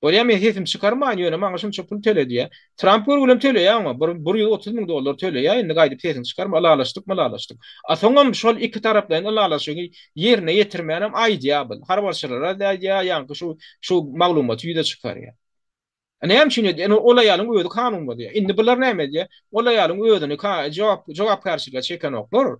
Bolýar men sesimi çykarmaýyn, ýöne maňa şunça pul töle diýýär. Tramp görgülem töleýär oňa, bir 130 müň dollar töleýär, indi gaýdyp sesiňi çykarma, ylalaşdykmy ylalaşdyk. A soňam şol iki taraplaýyn ylalaşygy ýerine ýetirmänem aýdýar bu. Harbarçylara-da aýdýar, ýaňky şu şu maglumaty ýüze çykarýar. Näme üçin edýär? Indi ol aýalyň özi kanun bozýar. Indi bular näme edýär? Ol aýalyň özüni jogap jogapkärçilige çekenoklar.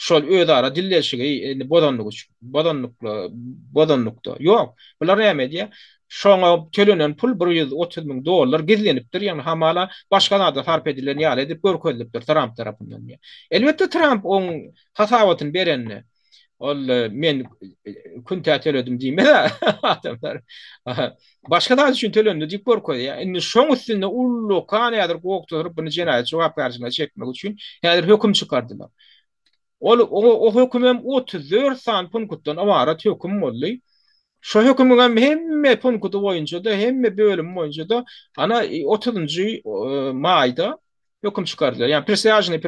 Şol özara dilleşigi indi bozanlygy üçin, bozanlykla, bozanlykda. Ýok. Bular näme edýär? Şoňa tölenen pul 130 müň dollar gizlenipdir, ýagny hamala başga zada sarp edilen ýaly edip görkezilipdir Tramp tarapyndan diýýär. Elbetde Tramp oň hasabatyny berende Ol men küntä töledim diýmez adamlar. Başga zat üçin tölendi diýip görkezýär. Indi şoň üstünde ullakan häzir gok tutup bunu jenaýat jogapkärçiligine çekmek üçin häzir höküm çykardylar. Ol o höküm hem 34 sany punktdan ybarat höküm boldy. Şo hökümiň hem hemme punkty boýunça-da, hemme bölümi boýunça-da ana 30-njy maýda höküm çykardylar. Ýagny prisýažnyý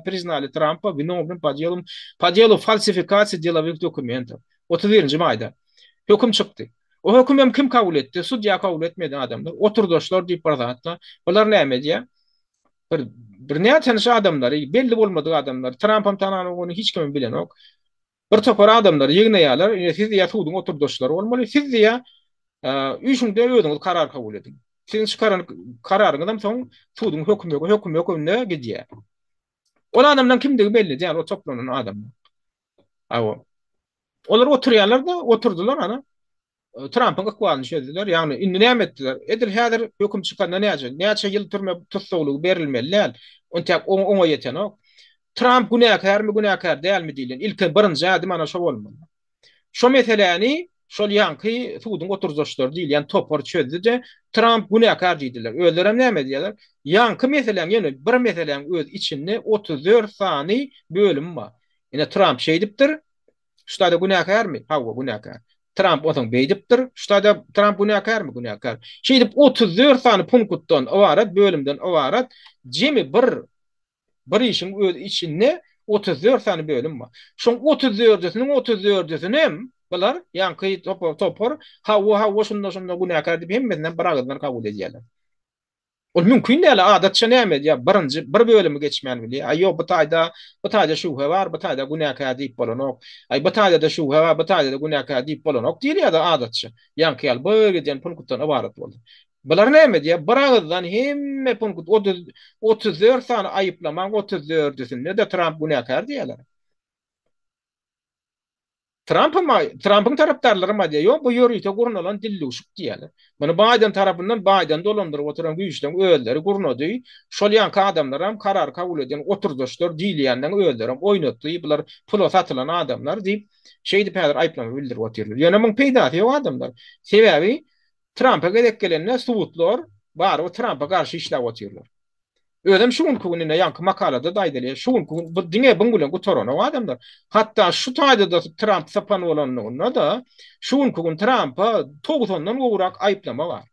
priznali Trampa winownym po delum po delu falsifikasiýa delowych dokumentow. 31-nji maýda höküm çykdy. O höküm hem kim kabul etdi? Sudýa kabul etmedi adamlar. Oturdaşlar diýip bir zatlar. Bular näme edýär? Bir bir nätanyş adamlary, belli bolmadyk adamlary, Trampam tananok, ony hiç kimem bilenok. Bir topar adamlary ýygnaýarlar, ine siz diýýär suduň oturdaşlary bolmaly, siz diýýär üýşüňde özüňiz karar kabul ediň. Siziň çykaran kararyňyzam soň suduň hökümi hökümi hökümine gidýär. Ol adamlaryň kimdigi belli däl, o toplanan adamlar. Hawa. Olar oturýarlar-da, oturdylar ana. Trampyň ykbalyny çözdüler. Ýagny indi näme etdiler? Edil häzir höküm çykanda näçe, näçe ýyl türme tussaglygy berilmeli däl. Entäk oňa ýetenok. Tramp günäkärmi, günäkär dälmi diýlen ilki birinji ädim ana şo bolmaly. Şo meseläni şol ýaňky suduň oturdaşlary diýilýän topar çözdü-de, Tramp günäkär diýdiler. Özlerem näme diýýärler? Ýaňky meseläň ýöne bir meseläň öz içinde 34 sany bölümi bar. Ine Tramp şeýdipdir, Şu taýda günäkärmi? Hawa, günäkär. Tramp onsoň beýdipdir. Şu taýda Tramp günäkärmi? Günäkär. Şeýdip 34 sany punktdan ybarat, bölümden ybarat jemi bir bir işiň öz içinde 34 sany bölüm bar. Şoň 34-siniň 34-sini hem bular ýaňky topar, topar hawa, hawa şunda şunda günäkär diýip hemmesinden bir agyzdan kabul edýärler. Ol mümkin däl, adatça näme edýär, birinji bir bölümi geçmän bilýär. Aý ýok, bu taýda, bu taýda şübhe bar, bu taýda günäkär diýip bolanok. Aý bu taýda-da şübhe bar, bu taýda-da günäkär diýip bolanok diýilýär-de adatça. Ýaňky ýaly bir giden punktdan ybarat boldy. Bular näme edýär, bir agyzdan hemme punkt, 34 sany aýyplamaň 34-sinde-de Tramp günäkär diýýärler. Trampam, Trampyň tarapdarlaram aýdýar, ýok, bu ýörite gurnalan dildüwşük diýýärler. Muny Baýden tarapyndan Baýden dolandyryp oturan güýçleň özleri gurnady. Şol ýanky adamlaram karar kabul eden oturdaşlar diýilýänleň özlerem oýnatdy, bular pula satylan adamlar diýip, şeýdip häzir aýyplama bildirip otyrlar. Ýöne muň peýdasy ýok adamlar. Sebäbi Trampa gezek gelende sudlar barybir Trampa garşy işläp otyrlar. Özem şu günki gün ine ýaňky makalada-da aýdylýar, şu günki gün bu diňe buň bilen gutaranok adamlar. Hatda şu taýda-da Tramp sypan bolanlygynda-da şu günki gün Trampa togsandan gowrak aýyplama bar.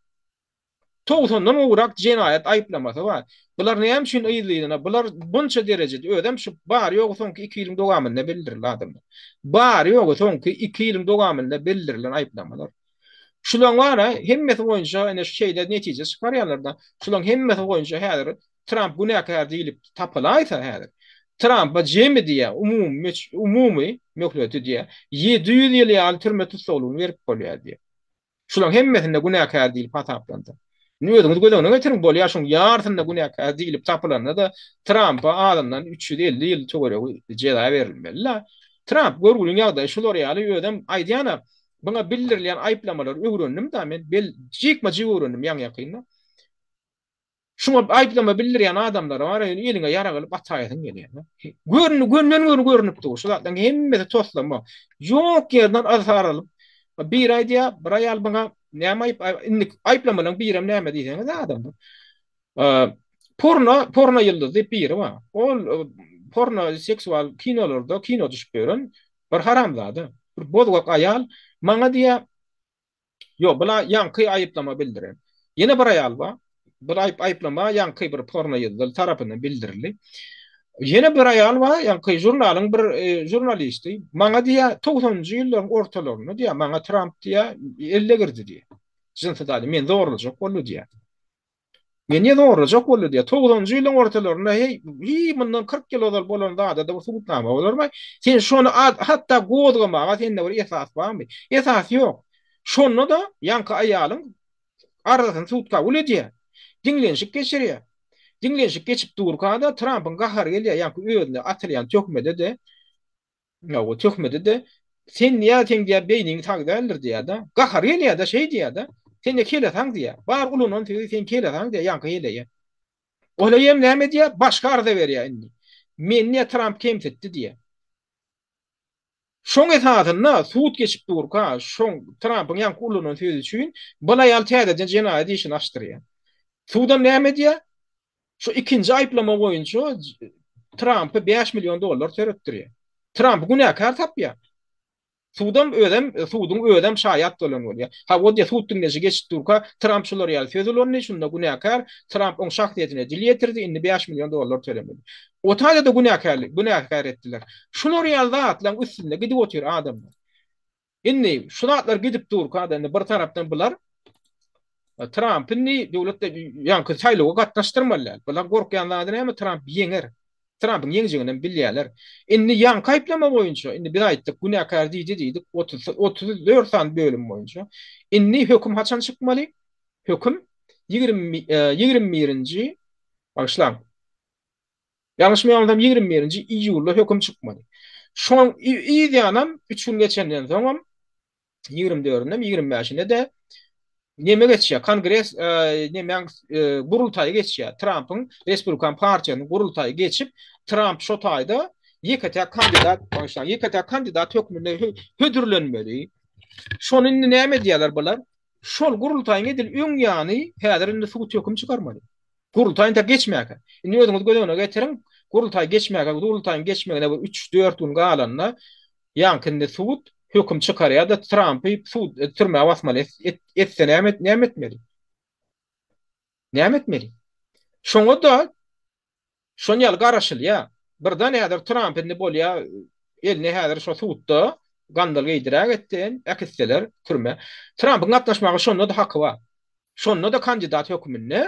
Togsandan gowrak jenaýat aýyplamasy bar. Bular näme üçin yzly-yzyna, bular bunça derejede, özem şu bary-ýogy soňky iki ýylyň dowamynda bildirildi adamlar. Bary-ýogy soňky iki ýylyň dowamynda bildirilen aýyplamalar. Şulaň bar-a, hemmesi boýunça ine şu şeýle netije çykarýarlar-da. Şulaň hemmesi boýunça häzir Tramp günäkär diýlip tapylaýsa häzir, Trampa jemi diýýär, umumy umumy möhleti diýýär, 700 ýyl ýaly türme tussaglygyny berip bolýar diýýär. Şulaň hemmesinde günäkär diýlip hasaplansa. Indi özüňiz göz öňüne getiriň, bolýar şuň ýarysynda günäkär diýlip tapylanda-da Trampa azyndan 350 ýyl töweregi jeza berilmeli-la. Tramp görgüliň ýagdaýy şular ýaly, özem aýdýan-a, buňa bildirilýän aýyplamalary öwrendim-da men, bel jikme-jik öwrendim ýaňy-ýakynda. Şuňa aýyplama bildirýän adamlara bar ýöne eliňe ýarag alyp ataýasyň gelýär. Görün, gönden-göni görnüp dur. Şu zatlaryň hemmesi toslama. Ýok ýerden yzhar alyp, biri aýdýar, bir aýal muňa näme aýyp, indi aýyplamalaryň birem näme diýseňiz adamlar. Porno, porno ýyldyzy diýip biri bar. Ol porno seksual kinolarda kino düşüp ýören bir haramzada, bir bozgak aýal maňa diýýär, Ýok, bula ýaňky aýyplama bildiren. Ýene bir aýal bar. Bu aýyp aýyplama ýaňky bir porno ýyldyzy tarapyndan bildirildi. Ýene bir aýal bar, ýaňky žurnalyň bir e, žurnalisti. Maňa diýýär, 90-njy ýyllaryň ortalarynda diýýär, maňa Tramp diýýär, elle girdi diýýär. Jynsy taýdan meni zorlajak boldy diýýär. Meni niye zorlajak boldy diýýär. Togsanjy ýylyň ortalarynda heý, hiý mundan 40 ýyl ozal bolan zada-da bir subutnama bolarmy? Sen şony hatda gozgamaga sende bir esas barmy? Esas ýok. Şonda-da ýaňky aýalyň arzasyny sud kabul edýär. Diňlenişik geçirýär. Diňlenişik geçip durka-da Trampyň gahary gelýär, ýaňky özüne atylýan töhmede-de Ýa-o töhmedi-de, sen diýýär, seň diýýär beýniň sag däldir diýýär-de. Gahary gelýär-de, şeý diýýär-de. Sen-de kelesaň diýýär. Bar ulanan sözi sen kelesaň diýýär, ýaňky heleýe. O heleýem näme edýär? Başga arza berýär indi. Meni diýýär Tramp kemsitdi diýýär. Şoň esasynda sud geçip durka, şoň Trampyň ýaňky ulanan sözi üçin bul aýal täzeden jenaýat işini açdyrýar. Sudam näme edýär? Şu ikinji aýyplama boýunça Trampy 5 million dollar töretdirýär. Trampy günäkär tapýar. Sudam özem, suduň özem şaýat bolan bolýar. Ha, o diýýär, sud diňleşi geçip durka, Tramp şular ýaly söz ulandy, şunda günäkär, Tramp oň şahsyýetine dil ýetirdi, indi 5 million dollar tölemeli. O taýda-da günäkärli, günäkär etdiler. Şular ýaly zatlaryň üstünde gidip otyr adamlar. Indi şu zatlar gidip durka-da indi bir tarapdan bular Tramp indi döwletde ýaňky saýlawa gatnaşdyrmaly däl. Bular gorkýan zady näme? Tramp ýeňer. Trampyň ýeňjegini hem bilýärler. Indi ýaňky aýyplama boýunça, indi biz aýtdyk, günäkär diýdi diýdik, 30 34 sany bölüm boýunça. Indi höküm haçan çykmaly? Höküm 20 21-nji bagyşlaň. Ýalňyşmaýan 21-nji iýulda höküm çykmaly. Şoň yz ýanam 3 gün geçenden soňam 24-ünde, 25-inde-de neme geçýär? Kongres e, nemäň e, gurultaýy geçýär. Trampyň Respublikan partiýasynyň gurultaýy geçip, Tramp şo taýda ýeke-täk kandidat, bagyşlaň, ýeke-täk kandidat hökmünde hödürlenmeli. Şony indi näme edýärler bular? Şol gurultaýyň edil öň ýany häzir indi sud höküm çykarmaly. Gurultaý entek geçmäkä. Indi özüňiz göz öňüne getiriň, gurultaý geçmäkä, gurultaýyň geçmegine bir üç-dört gün galanda, ýaňky indi sud höküm çykarýar-da, Trampy sud e, türmä basmaly etse näme näme etmeli? Näme etmeli? Şoňa-da Şon ýaly garaşylýar. Birden häzir Tramp indi bolýar, eline häzir şo sudda gandal geýdiräk etdi, äkitseler türmä. Trampyň gatnaşmaga şonda-da haky bar. Şonda-da kandidat hökmünde,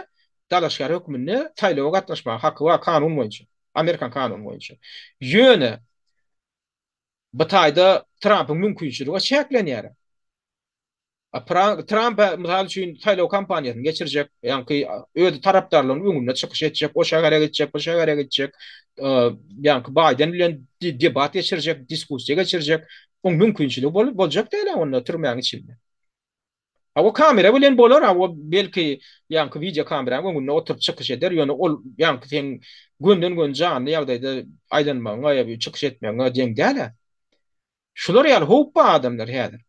dalaşgär hökmünde saýlawa gatnaşmaga haky bar kanun boýunça, amerikan kanuny boýunça. Ýöne bu taýda Trampyň mümkinçiligi çäklenýär. Tramp mysal üçin saýlaw kampaniýasyny geçirjek, ýaňky öz tarapdarlarynyň öňünde çykyş etjek, o şähere gitjek, bu şähere gitjek, ýaňky Baýden bilen debat geçirjek, diskussiýa geçirjek, oň mümkinçiligi bolup boljak däl onda türmäň içinde. A o kamera bilen bolar, a o belki ýaňky wideo kameranyň öňünde oturyp çykyş eder, ýöne ol ýaňky seň gönden-göni janly ýagdaýda aýlanmagyňa ýa çykyş etmegiňe deň däl-ä. Şular ýaly howp bar adamlar häzir.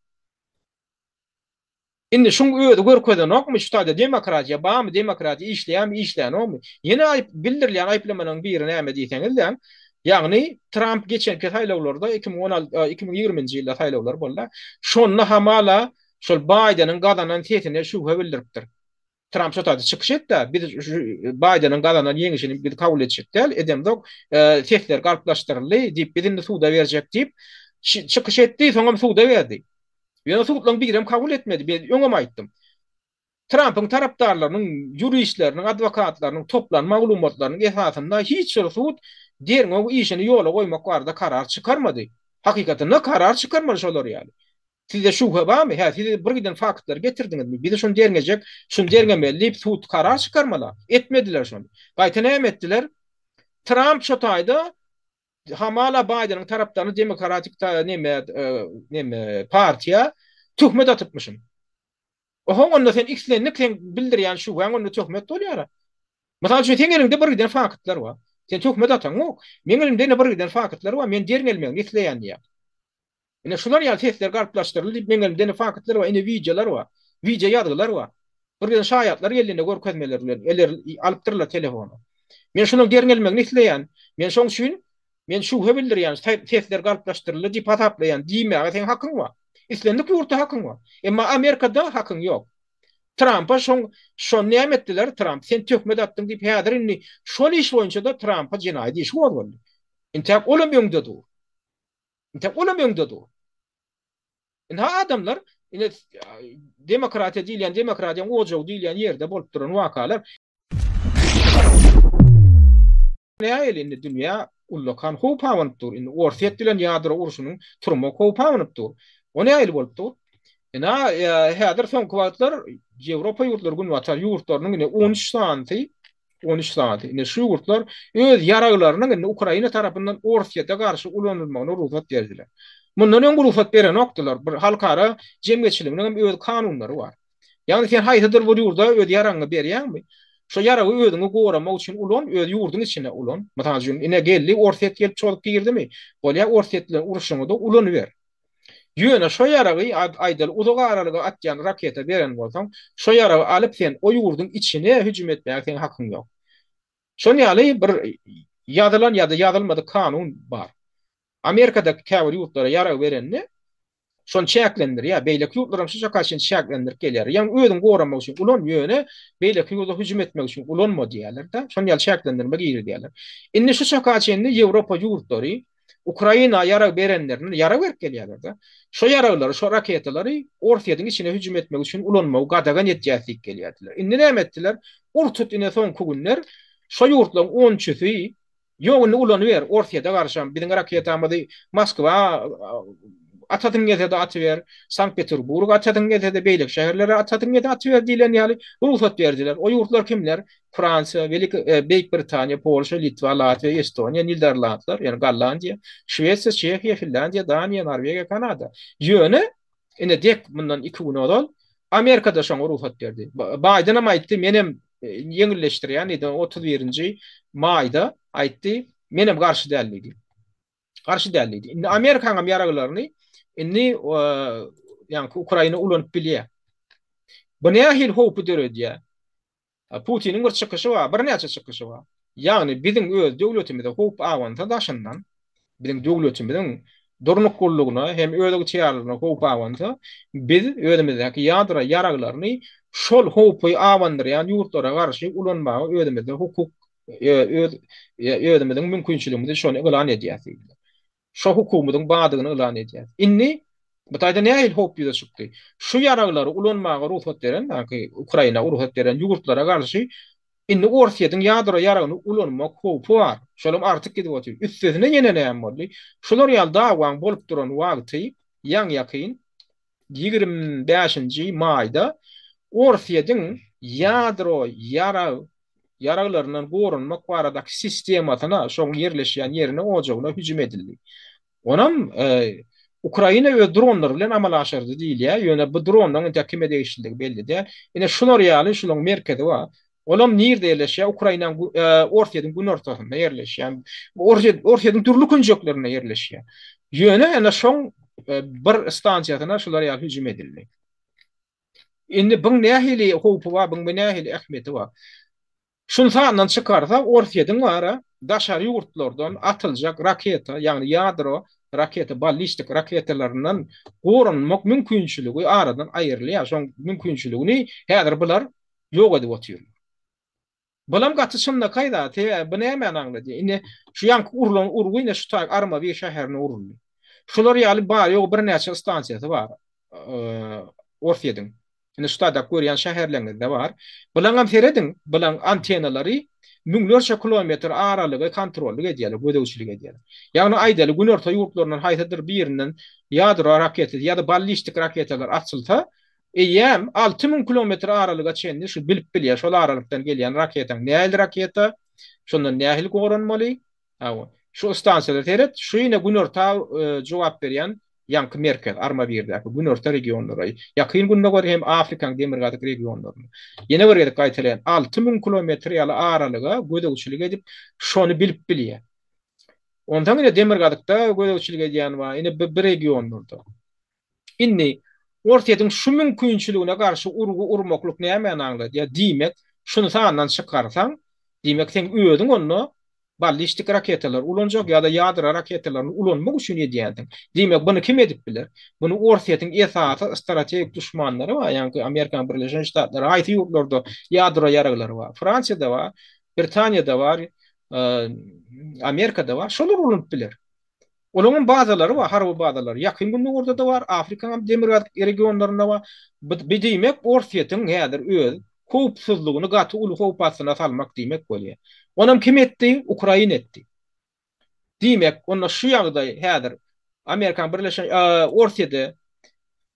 Indi şuň özi görkezenokmy şu taýda demokratiýa barmy, demokratiýa işleýärmi, işlänokmy? Ýene aýyp bildirilýän aýyplamalaryň biri näme diýseňizläň, ýagny Tramp geçenki saýlawlarda 2016 2020-nji ýylda saýlawlar boldy. Şonda hamala şol Baýdeniň gazanan sesine şübhe bildiripdir. Tramp şo taýda çykyş etdi, biz Baýdeniň gazanan ýeňişini biz kabul etjek däl, edemzok, sesler galplaşdyryldy diýip, biz indi suda berjek diýip, çykyş etdi, soňam suda berdi. Ýöne sudlaryň birem kabul etmedi. Men öňem aýtdym. Trampyň tarapdarlarynyň, ýuristleriniň, adwokatlarynyň toplan maglumatlarynyň esasynda hiç bir sud derňew işini ýola goýmak barada karar çykarmady. Hakykatynda karar çykarmaly şolar ýaly. Sizde şübhe barmy? Hä, siz bir giden faktlary getirdiňizmi? Biz şuny derňejek, şuny derňemeli diýip sud karar çykarmaly. Etmediler şony. Gaýta näme etdiler? Tramp şo taýda hamala Baýdeniň tarapdaryny demokratik neme neme partiýa töhmet atypmyşyn. Oho onda sen islendik seň bildirýän şübhäň onda töhmet bolýara. Mysal üçin seň eliňde bir giden faktlar bar. Sen töhmet ataňok. Meň elimde ine bir giden faktlar bar. Men derňelmegini isleýän diýýär. Ine şular ýaly sesler galplaşdyryldy diýip meň elimde ine faktlar bar, ine wideolar bar. Wideo ýazgylar bar. Bir giden şaýatlar geldi ine görkezmeler bilen. Eller alypdyrlar telefona. Men şunuň derňelmegini isleýän. Men şoň üçin Men şübhe bildirýän, sesler galplaşdyryldy diýip hasaplaýan diýmäge seň hakyň bar. Islendik ýurtda hakyň bar. Emma Amerikada hakyň ýok. Trampa şoň şony näme etdiler? Tramp sen töhmet atdyň diýip häzir indi şol iş boýunça-da Trampa jenaýat işi gozgaldy. Intäk olam öňde dur. Intäk olam öňde dur. Ynha adamlar ine demokratiýa diýilýän demokratiýanyň ojagy diýilýän ýerde bolup duran wakalar. Nähili indi dünýä ullakan howp abanyp dur. Indi Orsýet bilen ýadro urşunyň turmak howpy abanyp dur. O nähili bolup dur? Ina häzir soňky wagtlar Ýewropa ýurtlary, günbatar ýurtlarynyň ine 13 sanysy, 13 sanysy, ine şu ýurtlar öz ýaraglarynyň indi Ukraina tarapyndan Orsýete garşy ulanylmagyna rugsat berdiler. Mundan öň rugsat berenokdylar. Bir halkara jemgyýetçiliginiň hem öz kanunlary bar. Ýagny sen haýsydyr bir ýurda öz ýaragyňy berýäňmi? Şo ýaragy özüňi goramak üçin ulan, öz ýurduň içinde ulan. Mysal üçin, ine geldi, Orsýet gelip çozup girdimi? Bolýa, Orsýet bilen urşuňyda ulanyber. Ýöne şo ýaragy, aýdaly, uzak aralyga atýan raketa beren bolsaň, şo ýaragy alyp sen o ýurduň içine hüjüm etmäge seň hakyň ýok. Şon ýaly bir ýazylan ýa-da ýazylmadyk kanun bar. Amerikadaky käbir ýurtlara ýarag berende şony çäklendirýär. Beýleki ýurtlar hem şu çaka çenli çäklendirip gelýär. Ýagny özüňi goramak üçin ulan, ýöne beýleki ýurda hüjüm etmek üçin ulanma diýýärler-de. Şonuň ýaly çäklendirme girizýärler. Indi şu çaka çenli Ýewropa ýurtlary Ukraina ýarag berenlerine ýarag berip gelýärler-de. Şo ýaraglary, şo raketalary Orsýetiň içine hüjüm etmek üçin ulanmagy gadagan edýäs diýip gelýärdiler. Indi näme etdiler? Ur-tut ine soňky günler şo ýurtlaryň on üçüsi Ýok indi ulanyber Orsýete garşam biziň raketamyzy Moskwa atasyň gelsede atyber, Sankt Peterburg atasyň gelsede beýleki şäherlere atasyň gelse atyber diýlen ýaly rugsat berdiler. O ýurtlar kimler? Fransiýa, Welik Beýik Britaniýa, Polşa, Litwa, Latwiýa, Estoniýa, Niderlandlar, ýagny Gollandiýa, Şwesiýa, Çehiýa, Finlýandiýa, Daniýa, Norwegiýa, Kanada. Ýöne Ine dek mundan iki gün ozal Amerikada şoňa rugsat berdi. Baýdenam aýtdy, menem ýeňilleşdirýän diýdi, 31-nji maýda aýtdy, menem garşy däl diýdi. Garşy däl diýdi. Indi Amerikanyň hem ýaraglaryny indi ýaňky Ukraina ulanyp bilýär. Bu nähili howpy döredýär? Putiniň bir çykyşy bar, birnäçe çykyşy bar. Ýagny biziň öz döwletimize howp abansa daşyndan, biziň döwletimiziň durnuklylygyna hem özygtyýarlylygyna howp abansa, biz özümizdäki ýadro ýaraglaryny şol howpy abandyrýan ýurtlara garşy ulanmaga özümizde hukuk, öz özümiziň mümkinçiligimizi şony yglan edýäs diýdiler. Şo hukugymyzyň bardygyny yglan edýäris. Indi bu taýda nähili howp ýüze çykdy? Şu ýaraglary ulanmaga rugsat beren, ýagny Ukraina rugsat beren ýurtlara garşy indi Orsýetiň ýadro ýaragyny ulanmak howpy bar. Şolam artyk gidip otyr. Üstesine ýene näme boldy? Şular ýaly dawaň bolup duran wagty ýaňy-ýakyn 25-nji maýda Orsýetiň ýadro ýarag ýaraglaryndan goranmak baradaky sistemasyna, şoň ýerleşýän ýerine, ojagyna hüjüm edildi. Onam Ukraina öz dronlary bilen amala aşyrdy diýilýär, ýöne bu dronlaryň entek kime degişlidigi belli däl. Ine şular ýaly şularyň merkezi bar. Olam nirde ýerleşýär? Ukrainanyň Orsýetiň günortasynda ýerleşýär. Orsýet Orsýetiň dürli künjeklerinde ýerleşýär. Ýöne ene şoň bir stansiýasyna şular ýaly hüjüm edildi. Indi buň nähili howpy bar, buň nähili ähmiýeti bar? Şuny sandan çykarsa, Orsýetiň bar-a, daşary ýurtlardan atyljak raketa, ýagny ýadro raketa, ballistik raketalaryndan goranmak mümkinçiligi aradan aýrylýar. Şoň mümkinçiligini häzir bular ýok edip otyrlar. Bulam gaty çynlakaý zat, sebäbi bu nämäni aňladýar? Indi şu ýaňky urlan urgy ine şu taý Armawir şäherine uruldy. Şular ýaly bary-ýogy birnäçe stansiýasy bar. Orsýetiň. Indi şu taýda görýän şäherleriňizde bar. Bulaňam serediň, bulaň antenalary müňlerçe kilometr aralygy kontrollyk edýärler, gözegçilik edýärler. Ýagny aýdaly, günorta ýurtlaryndan haýsydyr birinden ýadro raketasy ýa-da ballistik raketalar atylsa, eýýäm 6000 kilometr aralyga çenli şu bilip bilýär, şol aralykdan gelýän raketaň nähili raketa, şondan nähili goranmaly, Hawa. Şu stansiýada seret, şu ýene günorta jogap berýän ýaňky merkez, Armawirdäki günorta regionlara, Ýakyn Gündogar hem Afrikanyň demirgazyk regionlaryna. Ýene bir gezek gaýtalaýan, 6000 kilometr ýaly aralyga gözegçilik edip, şony bilip bilýär. Onsoň ine demirgazykda gözegçilik edýän bar, ine bu regionlarda. Indi Orsýetiň şu mümkinçiligine garşy urgy urmaklyk nämäni aňladýar? Diýmek, şuny sandan çykarsaň, diýmek seň özüň onda ballistik raketalary ulanjak ýa-da ýadro raketalaryny ulanmak üçin edýänsiň. Diýmek, buny kim edip biler? Buny Orsýetiň esasy strategik duşmanlary bar, ýaňky Amerikanyň Birleşen Ştatlary, haýsy ýurtlarda ýadro ýaraglary bar? Fransiýada bar, Britaniýada bar, Amerikada bar, şolar ulanyp biler. Olaryň bazalary bar, harby bazalary. Ýakyn Gündogarda-da bar, Afrikanyň demirgazyk regionlarynda bar. Bu diýmek, Orsýetiň häzir öz howpsuzlygyny gaty uly howp astyna salmak diýmek bolýar. Onam kim etdi? Ukraina etdi. Diýmek, onda şu ýagdaý häzir Amerikanyň Birleşen Orsýede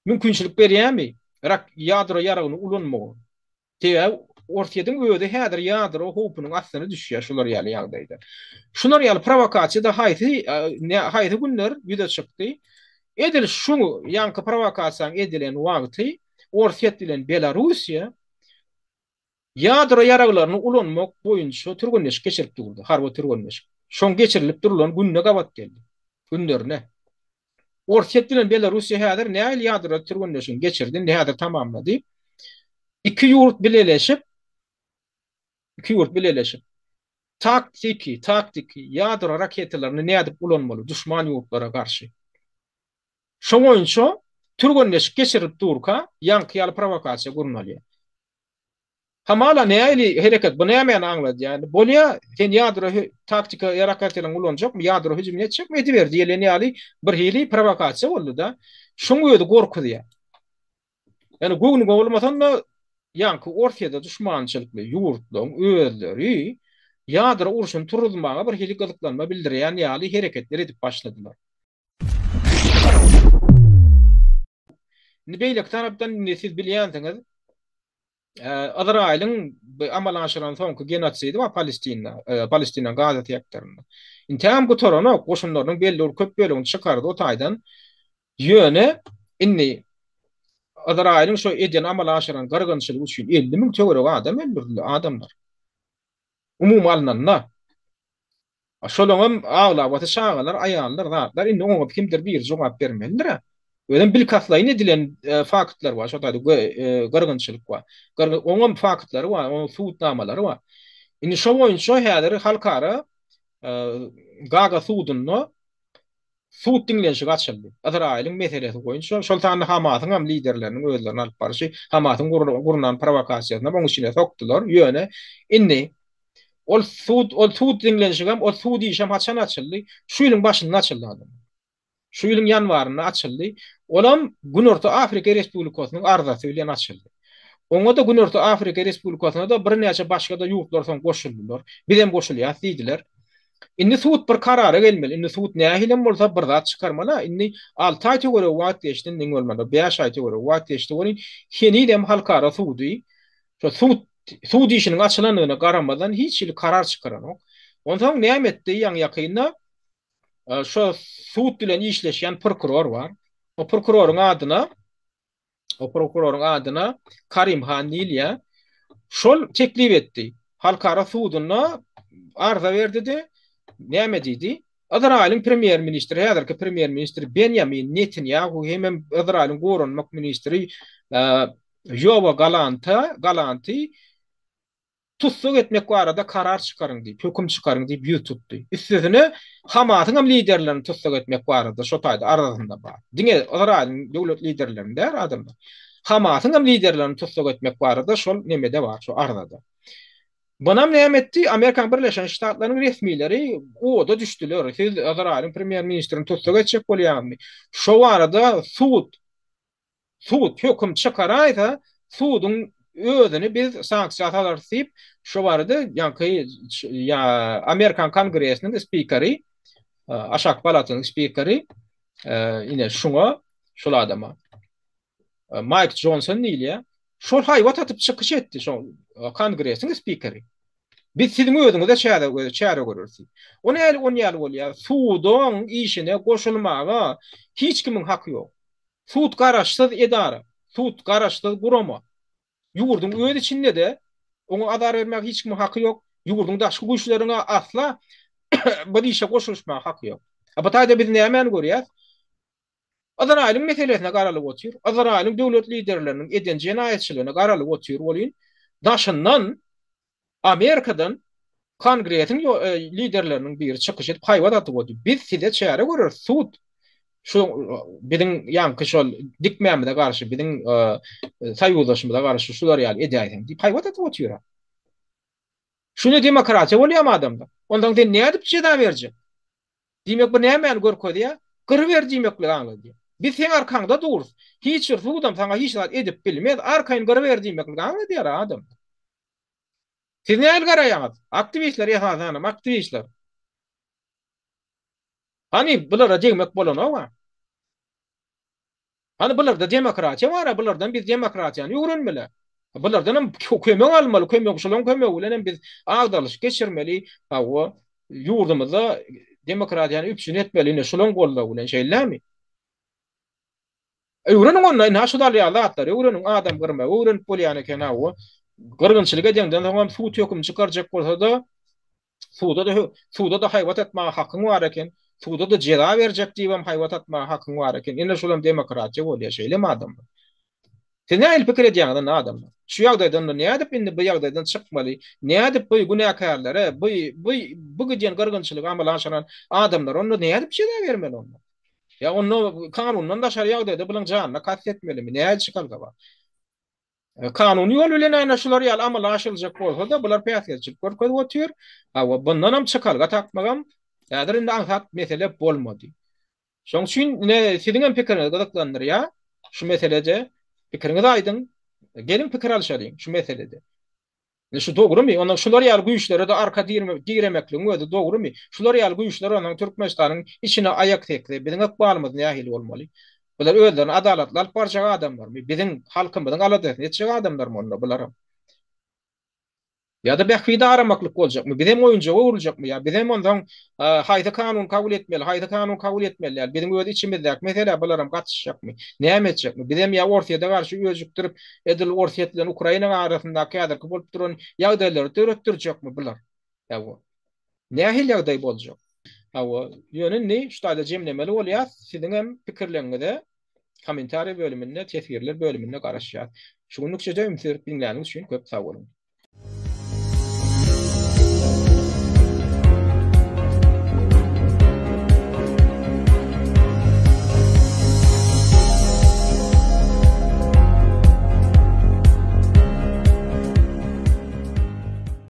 mümkinçilik berýärmi ýadro ýaragyny ulanmaga? Sebäbi Orsýetiň özi häzir ýadro howpunyň astyna düşýär şular ýaly ýagdaýda. Şular ýaly prowokasiýa-da haýsy haýsy günler ýüze çykdy? Edil şu ýaňky prowokasiýanyň edilen wagty Orsýet bilen Belarussiýa ýadro ýaraglaryny ulanmak boýunça türgenleşik geçirip durdy, harby türgenleşik. Şoň geçirilip durulan gününe gabat geldi. Günlerine. Orsýet bilen Belarussiýa häzir nähili ýadro türgenleşigini geçirdi, indi häzir tamamlady. Iki ýurt bileleşip, iki ýurt bileleşip taktiki, taktiki ýadro raketalaryny nädip ulanmaly duşman ýurtlara garşy. Şo boýunça türgenleşik geçirilip durka, ýaňky ýaly prowokasiýa gurnalýar. Hamala nähili hereket, bu nämäni aňladýar? Indi bolýa, sen ýadro taktika raketalaryňy ulanjakmy, ýadro hüjümini etjekmi, ediber diýlen ýaly bir hili prowokasiýa boldy-da. Şoň özi gorkuzýar. Ýani göwnüňe bolmasa-da, ýaňky Orsýede duşmançylykly ýurtlaryň özleri ýadro urşuny turuzmaga bir hili gyzyklanma bildirýän ýaly hereketler edip başladylar. Indi beýleki tarapdan indi siz bilýänsiňiz, Yzraýylyň amala aşyran soňky genosidi bar Palestinda, Palestinanyň Gaza sektorynda. Intägem gutaranok, goşunlarynyň belli bir köp bölegini çykardy o taýdan. Ýöne indi Yzraýylyň şo eden amala aşyran gyrgynçylygy üçin 50 müň töweregi adam öldürildi, adamlar. Umumy alnanda. Şolaňam aglabasy çagalar, aýallar, zatlar. Indi oňa kimdir biri jogap bermelidir-ä. Özem bilkastlaýyn edilen faktlar bar, şo taýda gyrgynçylyk bar. Oňam faktlary bar, onuň subutnamalary bar. Indi şo boýunça häzir halkara Gaga sudunda sud diňlenişigi açyldy. Ysraýylyň meselesi boýunça, şol sanda Hamasyň hem liderleriniň özlerini alyp barşy, Hamasyň gurnan prowokasiýasyny hem oň içine sokdular. Ýöne indi ol sud, ol sud diňlenişigi hem, ol sud işi hem haçan açyldy? Şu ýylyň başynda açyldy adam. Şu ýylyň ýanwarynda açyldy. Olam Günorta Afrika Respublikasynyň arzasy bilen açyldy. Oňa-da Günorta Afrika Respublikasyna-da birnäçe başga-da ýurtlar soň goşuldylar. Bizem goşulýas diýdiler. Indi sud bir karara gelmeli. Indi sud nähilem bolsa bir zat çykarmaly-a. Indi alty aý töweregi wagt geçdi, indi iň bolmanda bäş aý töweregi wagt geçdi welin, henizem halkara sudy şo sud sud işiniň açylandygyna garamazdan hiç hili karar çykaranok. Onsoň näme etdi ýaňy-ýakynda şo sud bilen işleşýän prokuror bar. O prokuroryň adyna o prokuroryň adyna Karim Han diýilýär. Şol teklip etdi. Halkara sudunda arza berdi-de, näme diýdi? Yzraýylyň premýer-ministri, häzirki premýer-ministri Benýamin Netanýahu hemem Yzraýylyň goranmak ministri Ýowa Galanta, Galanty tussag etmek barada karar çykaryň diýip, höküm çykaryň diýip ýüz tutdy. Üstesine Hamasyň hem liderlerini tussag etmek barada şo taýda arzasynda bar. Diňe Ysraýylyň döwlet liderlerini däl adamlar. Hamasyň hem liderlerini tussag etmek barada şol nemede bar, şo arzada. Bunam näme etdi? Amerikanyň Birleşen Ştatlarynyň resmileri oda düşdüler. Siz Ysraýylyň premýer-ministrini tussag etjek bolýaňyzmy? Şo barada sud. Sud höküm çykaraýsa, suduň özüni biz sanksiýa salarys diýip, şu barada ýaňky ýa Amerikan Kongresiniň spikeri, aşaky palatasynyň spikeri ine şuňa, şol adama Maýk Jonson diýilýär. Şol haýbat atyp çykyş etdi şol Kongresiň spikeri. Biz siziň özüňize çäre çäre göreris diýip. O näli on ýaly bolýar? Suduň işine goşulmaga hiç kimiň haky ýok. Sud garaşsyz edara, sud garaşsyz gurama. Ýurduň öz içinde-de oňa azar bermäge hiç kimiň haky ýok. Ýurduň daşky güýçleriň asla bu işe goşulyşmaga haky ýok. A bu taýda biz nämäni görýäs? Yzraýylyň meselesine garalyp otyr. Yzraýylyň döwlet liderleriniň eden jenaýatçylygyna garalyp otyr welin, daşyndan Amerikadan Kongresiň liderleriniň biri çykyş edip haýbat atyp otyr. Biz size çäre göreris, sud şu biziň ýaňky şol dikmämize garşy, biziň soýuzdaşymyza garşy şular ýaly edäýseň diýip haýbat atyp otyr. Şu ne demokratiýa bolýarmy adamlar? Ondan sen nädip jeza berjek? Diýmek bu nämäni görkezýär? Gyryber diýmekligi aňladýar. Biz seň arkaňda durus. Hiç bir sudam saňa hiç zat edip bilmez. Arkaýyn gyryber diýmekligi aňladýar adam. Siz nähili garaýaňyz? Aktiwistler esasanam aktiwistler. Hany bulara degmek bolanok-a. Hany bularda demokratiýa bar-a, bulardan biz demokratiýany öwrenmeli. Bulardan hem kömek almaly, kömek şolaryň kömegi bilen hem biz agdarylyşyk geçirmeli. Hawa, ýurdumyzda demokratiýany üpjün etmeli, ine şolaryň goldawy bilen, şeýlemi? Öwreniň onda, ine şu ýaly zatlary öwreniň, adam gyrmagy öwrenip bolýan eken, hawa. Gyrgynçylyk edeňden soň hem sud hökümi çykarjak bolsa-da, Suda-da suda-da haýbat atmaga hakyň bar eken. Suda-da jeza berjek diýibem haýbat atmaga hakyň bar eken. Ine şulam demokratiýa bolýar, şeýlemi adamlar? Siz nähili pikir edýäňiz indi adamlar? Şu ýagdaýdan indi nädip indi bu ýagdaýdan çykmaly? Nädip bu günäkärlere, bu bu bu gidýän gyrgynçylygy amala aşyran adamlara onda nädip jeza bermeli onda? Ýa onda kanundan daşary ýagdaýda bulaň janyna kast etmelimi? Nähili çykalga bar? Kanuny ýol bilen ana şular ýaly amala aşyryljak bolsa-da, bular päsgelçilik görkezip otyr. Hawa, bundanam çykalga tapmagam häzir indi aňsat mesele bolmady. Şonuň üçin ine siziň hem pikiriňiz gyzyklandyrýar şu meselede. Pikiriňizi aýdyň. Geliň pikir alyşalyň şu meselede. Indi şu dogrumy? Onda şular ýaly güýçlere-de arka diremekligiň özi dogrumy? Şular ýaly güýçler onsoň Türkmenistanyň içine aýak sekse, biziň ykbalymyz nähili bolmaly? Bular özlerini adalatly alyp barjak adamlarmy? Biziň halkymyzyň aladasyny etjek adamlarmy onda bularam? Ýa-da bähbidi aramaklyk boljakmy? Bizem oýunjaga öwrüljekmi? Ýa bizem onsoň haýsy kanun kabul etmeli, haýsy kanun kabul etmeli däl? Biziň öz içimizdäki meselä bularam gatyşjakmy? Näme etjekmi? Bizem ýa Orsýete garşy öjükdirip, Edil Orsýet bilen Ukrainanyň arasyndaky häzirki bolup duran ýagdaýlary döretdirjekmi bular? Hawa. Nähili ýagdaý boljak? Hawa, ýöne indi şu taýda jemlemeli bolýas. Siziň hem pikirleriňize kommentariýa bölüminde, teswirler bölüminde garaşýas. Şu günlükçe-de üns berip diňläniňiz üçin köp sag boluň.